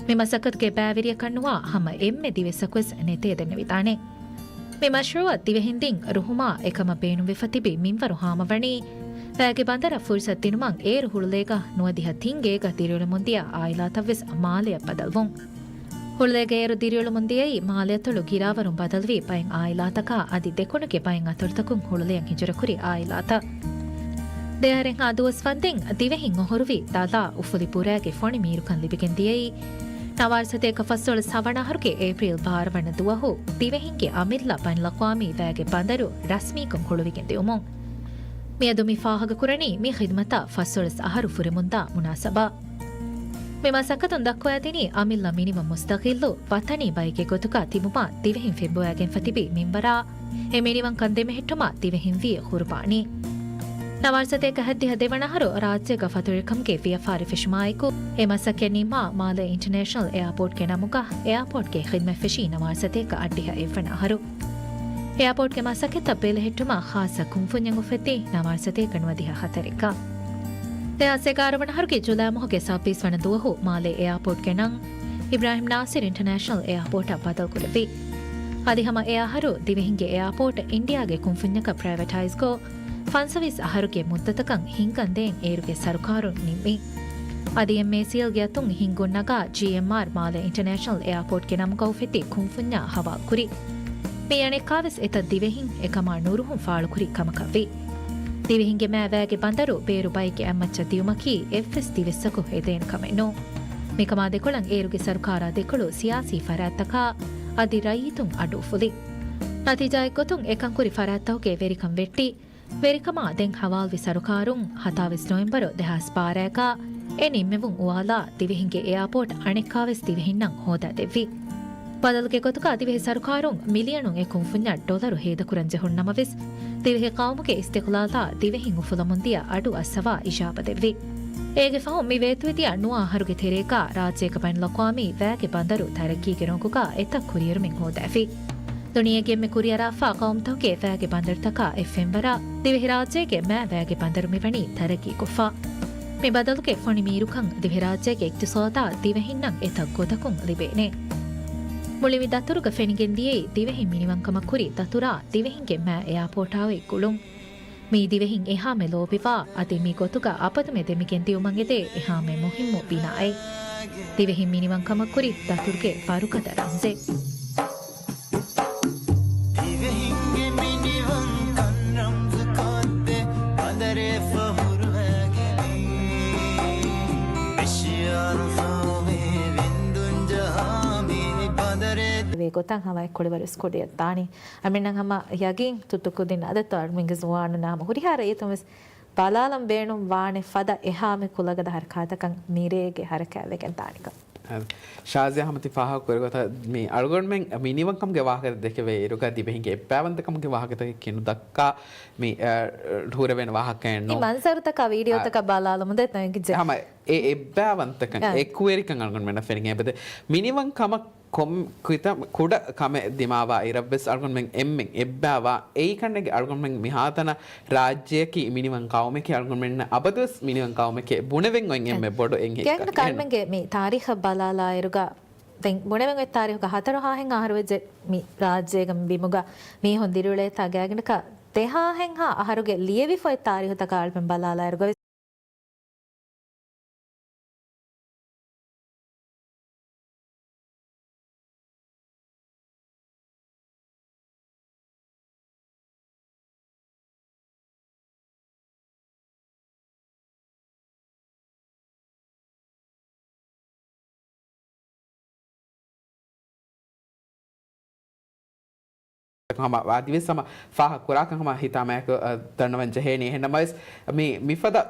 މި މަސައްކަތުގެ ބައިވެރިޔަކަށްނުވާ ހަމަ އެންމެ ދިވެއްސަކުވެސް ނެތޭދެންނެވިދާނެ. މި މަޝްރޫއަށް ދިވެހިން ދިން ރުހުމާ އެކަމަށް ބޭނުންވެފަ ތިބި މިންވަރު ހާމަވަނީ، ވައިގެ ބަނދަރަށް ފުރުސަތު ދިނުމަށް އޭރު ހުޅުލޭގަ ނުވަދިހަ ތިން ގޭގަ ދިރިއުޅެމުންދިޔަ އާއިލާތައްވެސް މާލެއަށް ބަދަލުވުން. ހުޅުލޭގަ އޭރު ދިރިއުޅެމުންދިޔައީ މާލެއަތޮޅު ގިރާވަރުން ބަދަލުވި ބައެއް އާއިލާތަކާ އަދި ދެކުނުގެ ބައެއް އަތޮޅުތަކުން ހުޅުލެޔަށް ހިޖުރަކުރި އާއިލާތައް. ދެއަހަރެއްހާ ދުވަސް ވަންދެން ދިވެހިން އޮހޮރުވި ދަލާ އުފުލި ބުރައިގެ ފޮނި މީރުކަން ލިބިގެން ދިޔައީ، ނަވާރަ ސަތޭކަ ފަސްދޮޅަސް ހަވަނަ އަހަރުގެ އޭޕްރީލް ބާރަ ވަނަ ދުވަހު ދިވެހިންގެ އަމިއްލަ ބައިނަލްއަޤްވާމީ ވައިގެ ބަނދަރު ރަސްމީކޮށް ހުޅުވިގެން ދިއުމުން. މިއަދު މި ފާހަގަކުރަނީ މި ޚިދުމަތަށް ފަސްދޮޅަސް އަހަރު ފުރެމުންދާ މުނާސަބާ. މި މަސައްކަތުން ދައްކުވައިދިނީ އަމިއްލަ މިނިވަން މުސްތަޤިއްލު ވަޠަނީ ބައެއްގެ ގޮތުގަ ތިބުމަށް ދިވެހިން ފެންބޮވައިގެންފަ ތިބި މިންވަރާ، އެ މިނިވަންކަން ދެމެހެއްޓުމަށް ދިވެހިން ވީ ޤުރުބާނީ. ނަވާރަ ސަތޭކަ ހަތްދިހަ ދެވަނަ އަހަރު ރާއްޖޭގަ ފަތުރުވެރިކަމުގެ ވިޔަފާރި ފެށުމާއެކު، އެ މަސައްކަތް ނިންމާ މާލޭ އިންޓަރނޭޝަނަލް އެއާޕޯޓްގެ ނަމުގަ އެއާޕޯޓްގެ ޚިދުމަތް ފެށީ ނަވާރަ ސަތޭކަ އަށްޑިހަ އެއްވަނަ އަހަރު. އެއާޕޯޓްގެ މަސައްކަތްތައް ބެލެހެއްޓުމަށް ޚާއްޞަ ކުންފުންޏެއް އުފެއްދީ ނަވާރަ ސަތޭކަ ނުވަދިހަ ހަތަރެއްގަ. ދެހާސް އެގާރަ ވަނަ އަހަރުގެ ޖުލައި މަހުގެ ސައްބީސް ވަނަ ދުވަހު މާލޭ އެއާޕޯޓްގެ ނަން އިބްރާހިމް ނާސިރް އިންޓަރނޭޝަނަލް އެއާޕޯޓަށް ބަދަލުކުރެއްވި. އަދި ހަމަ އެ އަހަރު ދިވެހިންގެ އެއާޕޯޓް އިންޑިއާގެ ކުންފުންޏަކަށް ޕްރައިވެޓައިޒްކޮށް، ފަންސަވީސް އަހަރުގެ މުއްދަތަކަށް ހިންގަންދޭން އޭރުގެ ސަރުކާރުން ނިންމި. އަދި އެމްއޭސީއެލްގެ އަތުން ހިންގުން ނަގާ ޖީއެމްއާރް މާލެ އިންޓަރނޭޝަނަލް އެއާޕޯޓްގެ ނަމުގައި އުފެއްދި ކުންފުންޏާ ހަވާލުކުރި. މި އަނެއްކާވެސް އެތައް ދިވެހިން އެކަމާ ނުރުހުން ފާޅުކުރި ކަމަކަށްވި. ދިވެހިންގެ މާ ވައިގެ ބަނދަރު ބޭރު ބައެއްގެ އަތްމައްޗަށް ދިއުމަކީ އެއްވެސް ދިވެއްސަކު ހެދޭނެ ކަމެއް ނޫން. މިކަމާ ދެކޮޅަށް އޭރުގެ ސަރުކާރާ ދެކޮޅު ސިޔާސީ ފަރާތްތަކާ އަދި ރައްޔިތުން އަޑު އުފުލި. ނަތީޖާއެއްގޮތުން އެކަންކުރި ފަރާތްތަކުގެ ވެރިކަން ވެއްޓި. ވެރިކަމާ ދެން ހަވާލުވި ސަރުކާރުން ހަތާވީސް ނޮވެމްބަރު ދެހާސް ބާރައަކާ އެ ނިންމެވުން އުވާލާ ދިވެހިންގެ އެއާޕޯޓް އަނެއްކާވެސް ދިވެހިންނަށް ހޯދާ ދެއްވި. ބަދަލުގެ ގޮތުގަ ދިވެހި ސަރުކާރުން މިލިއަނުން އެ ކުންފުންޏަށް ޑޮލަރު ހޭދަކުރަން ޖެހުން ނަމަވެސް، ދިވެހި ޤައުމުގެ އިސްތިޤްލާލާ ދިވެހިން އުފުލަމުންދިޔަ އަޑު އައްސަވާ އިޖާބަ ދެއްވި. އޭގެ ފަހުން މި ވޭތުވެދިޔަ ނުވަ އަހަރުގެ ތެރޭގަ ރާއްޖޭގަ ބައިނަލްއަޤްވާމީ ވައިގެ ބަނދަރު ތަރައްޤީގެ ރޮނގުގަ އެތައް ކުރިއެރުމެއް ހޯދާފި. ދުނިޔޭގެ އެންމެ ކުރިއަރާފާ ޤައުމުތަކުގެ ވައިގެ ބަނދަރުތަކާ އެއް ފެންވަރާ، ދިވެހިރާއްޖޭގެ މާ ވައިގެ ބަނދަރު މިވަނީ ތަރައްގީކޮށްފަ. މި ބަދަލުގެ ފޮނި މީރުކަން ދިވެހިރާއްޖޭގެ އިޤްތިޞާދާ ދިވެހިންނަށް އެތައް ގޮތަކުން ލިބޭނެ. މުޅި މި ދަތުރުގަ ފެނިގެން ދިޔައީ ދިވެހި މިނިވަންކަމަށް ކުރި ދަތުރާ ދިވެހިންގެ މާ އެއާޕޯޓާއި ގުޅުން. މީ ދިވެހިން އެހާމެ ލޯބިވާ، އަދި މި ގޮތުގަ އަބަދުމެ ދެމިގެން ދިއުމަށް އެދޭ އެހާމެ މުހިއްމު ބިނާއެއް. ދިވެހި މިނިވަންކަމަށް ކުރި ދަތުރުގެ ވަރުގަދަ ރަމްޒެއް. ދިވެހިންގެ މިނިވަންކަން ރަމްޒު ކޮށްދޭ ބަނދަރެއް ފަހުރުވާގެން. އެޝިޔާން ސޯވޭ ވިންދުން ޖަހާ މި ބަނދަރެއް. ވޭ ގޮތަށް ހަމަ އެ ކުޅިވަރު ސްކޮޑިއަށް ދާނީ. އަމިންނަށް ހަމަ ޔަގީން ތުއްތު ކުދިން އަދަދު އަޅުމެންގެ ޒުވާނުންނާ ހަމަ ހުރިހާ ރައްޔިތުން ވެސް ބަލާލަން ބޭނުން ވާނެ ފަދަ އެހާމެ ކުލަގަދަ ހަރަކާތަކަށް މިރޭގެ ހަރަކާތް ވެގެން ދާނެކަން. ޝާޒިޔާ ހަމަ ތި ފާހަގަ ކުރި ގޮތަށް މި އަޅުގަނޑުމެން މިނިވަންކަމުގެ ވާހަކަ ދެކެވޭ އިރުގަ ދިވެހިންގެ އެއްބައިވަންތަކަމުގެ ވާހަކަތަކެއް ކިނު ދައްކާ މި، އަ، ހުރެވޭނެ ވާހަކައެއް ނޫން. މަންޒަރުތަކާ ވީޑިއޯތަކަށް ބަލާލަމުން ދެ ތަންގި ޖެ. ހަމަ އެ އެއްބައިވަންތަކަން، އެކުވެރިކަން އަޅުގަނޑުމެންނަށް ފެނިގެން އެބަދެ. މިނިވަންކަމަށް ކޮން ކުތަ-، ކުޑަ ކަމެއް ދިމާވާ އިރަށްވެސް އަޅުގަނޑުމެން އެންމެން އެއްބައިވާ. އެއީ ކަންނޭނގެ އަޅުގަނޑުމެން މިހާތަނަށް ރާއްޖެއަކީ މިނިވަން ޤައުމެކޭ، އަޅުގަނޑުމެންނަށް އަބަދުވެސް މިނިވަން ޤައުމެކޭ ބުނެވެން އޮތް އެންމެ ބޮޑު އެއް ކަންނޭނގެ މި ތާރީޚަށް ބަލާލާއިރުގަ ދެން ބުނެވެން އޮތް ތާރީޚުގަ ހަތަރު ހާހެއްހާ އަހަރު ވެއްޖެ މި ރާއްޖޭގަ ބިމުގަ މީހުން ދިރިއުޅޭތާ ގާތްގަނޑަކަށް ދެހާހެއްހާ އަހަރުގެ ލިޔެވިފައި ތާރީޚުތަކާ އަޅުމެން ބަލާލާއިރުގަ ވެސް ހަމަ އަދިވެސް ހަމަ ފާހަގަ ކުރާކަން ހަމަ ހިތާމައަކު، އަ، ދަންނަވަން ޖެހޭނީ. އެހެންނަމަވެސް، މި، މިފަދަ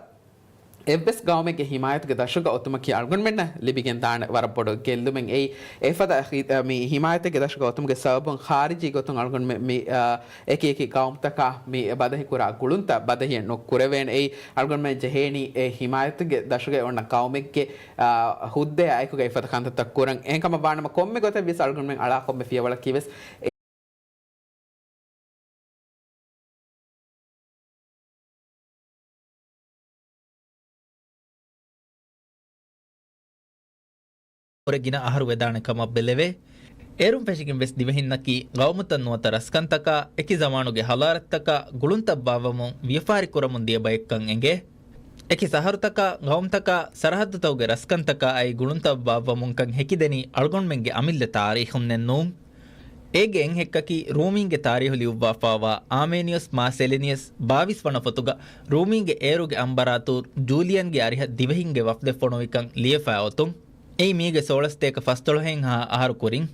އެއްވެސް ގައުމެއްގެ ހިމާޔަތުގެ ދަށުގަ އޮތުމަކީ އަޅުގަނޑުމެންނަށް ލިބިގެން ދާނެ ވަރަށް ބޮޑު ގެއްލުމެއް. އެއީ އެފަދަ ހި-، މި ހިމާޔަތެއްގެ ދަށުގަ އޮތުމުގެ ސަބަބުން ޚާރިޖީ ގޮތުން އަޅުގަނޑުމެން މި، އަ، އެކި އެކި ގައުމުތަކާ މި ބަދަހި ކުރާ ގުޅުންތައް ބަދަހިއެއް ނުކުރެވޭނެ. އެއީ އަޅުގަނޑުމެން ޖެހޭނީ އެ ހިމާޔަތުގެ ދަށުގައި އޮންނަ ގައުމެއްގެ، އަ، ހުއްދަޔާ އެކުގައި އެފަދަ ކަންތައްތައް ކުރަން. އެހެންކަމަށް ވާނަމަ ކޮންމެ ގޮތެއް ވިޔަސް އަޅުގަނޑުމެން އަޅާ ކޮންމެ ފިޔަވަޅަކީ ވެސް ވުރެ ގިނަ އަހަރު ވެދާނެ ކަމަށް ބެލެވޭ. އޭރުން ފެށިގެން ވެސް ދިވެހިންނަކީ ގައުމުތައް ނުވަތަ ރަސްކަންތަކާ، އެކި ޒަމާނުގެ ހަޟާރަތްތަކާ ގުޅުންތައް ބާއްވަމުން ވިޔަފާރި ކުރަމުން ދިޔަ ބައެއްކަން އެނގޭ. އެކި ސަހަރުތަކާ، ގައުމުތަކާ، ސަރަހައްދުތަކުގެ ރަސްކަންތަކާ އައި ގުޅުންތައް ބާއްވަމުންކަން ހެކިދެނީ އަޅުގަނޑުމެންގެ އަމިއްލަ ތާރީޚުންނެއް ނޫން. އޭގެ އެއް ހެއްކަކީ ރޫމީންގެ ތާރީހު ލިޔުއްވާފާވާ އާމޭނިއުސް މާސެލިނިއަސް ބާވީސް ވަނަ ފޮތުގަ ރޫމީންގެ އޭރުގެ އަންބަރާތޫރް ޖޫލިއަންގެ އަރިހަށް ދިވެހިންގެ ވަފްދެއް ފޮނުވިކަން ލިޔެފައި އޮތުން. އެއީ މީގެ ސޯޅަސަތޭކަ ފަސްދޮޅަހެއްހާ އަހަރު ކުރިން.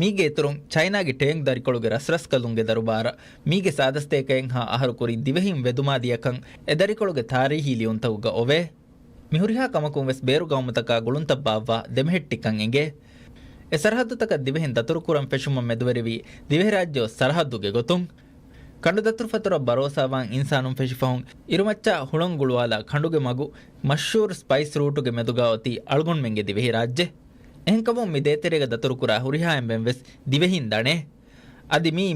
މީގެ އިތުރުން ޗައިނާގެ ޓޭންކް ދަރިކޮޅުގެ ރަސްރަސްކަލުންގެ ދަރުބާރަށް މީގެ ސާދަސަތޭކައެއްހާ އަހަރު ކުރިން ދިވެހިން ވެދުމާ ދިޔަކަން އެ ދަރިކޮޅުގެ ތާރީހީ ލިޔުންތަކުގަ އޮވޭ. މި ހުރިހާ ކަމަކުން ވެސް ބޭރު ގައުމުތަކާ ގުޅުންތައް ބާއްވާ ދެމެހެއްޓިކަން އެނގޭ. އެ ސަރަހައްދުތަކަށް ދިވެހިން ދަތުރުކުރަން ފެށުމަށް މެދުވެރިވީ ދިވެހިރާއްޖެ އޮތް ސަރަހައްދުގެ ގޮތުން. ކަނޑުދަތުރުފަތުރަށް ބަރޯސާވާން އިންސާނުން ފެށިފަހުން އިރުމައްޗާ ހުޅަނގުޅުވާލާ ކަނޑުގެ މަގު މަޝްހޫރު ސްޕައިސް ރޫޓުގެ މެދުގާ އޮތީ އަޅުގަނޑުމެންގެ ދިވެހިރާއްޖެ. އެހެންކަމުން މި ދޭތެރޭގަ ދަތުރުކުރާ ހުރިހާ އެންމެން ވެސް ދިވެހިން ދަނޭ. އަދި މީ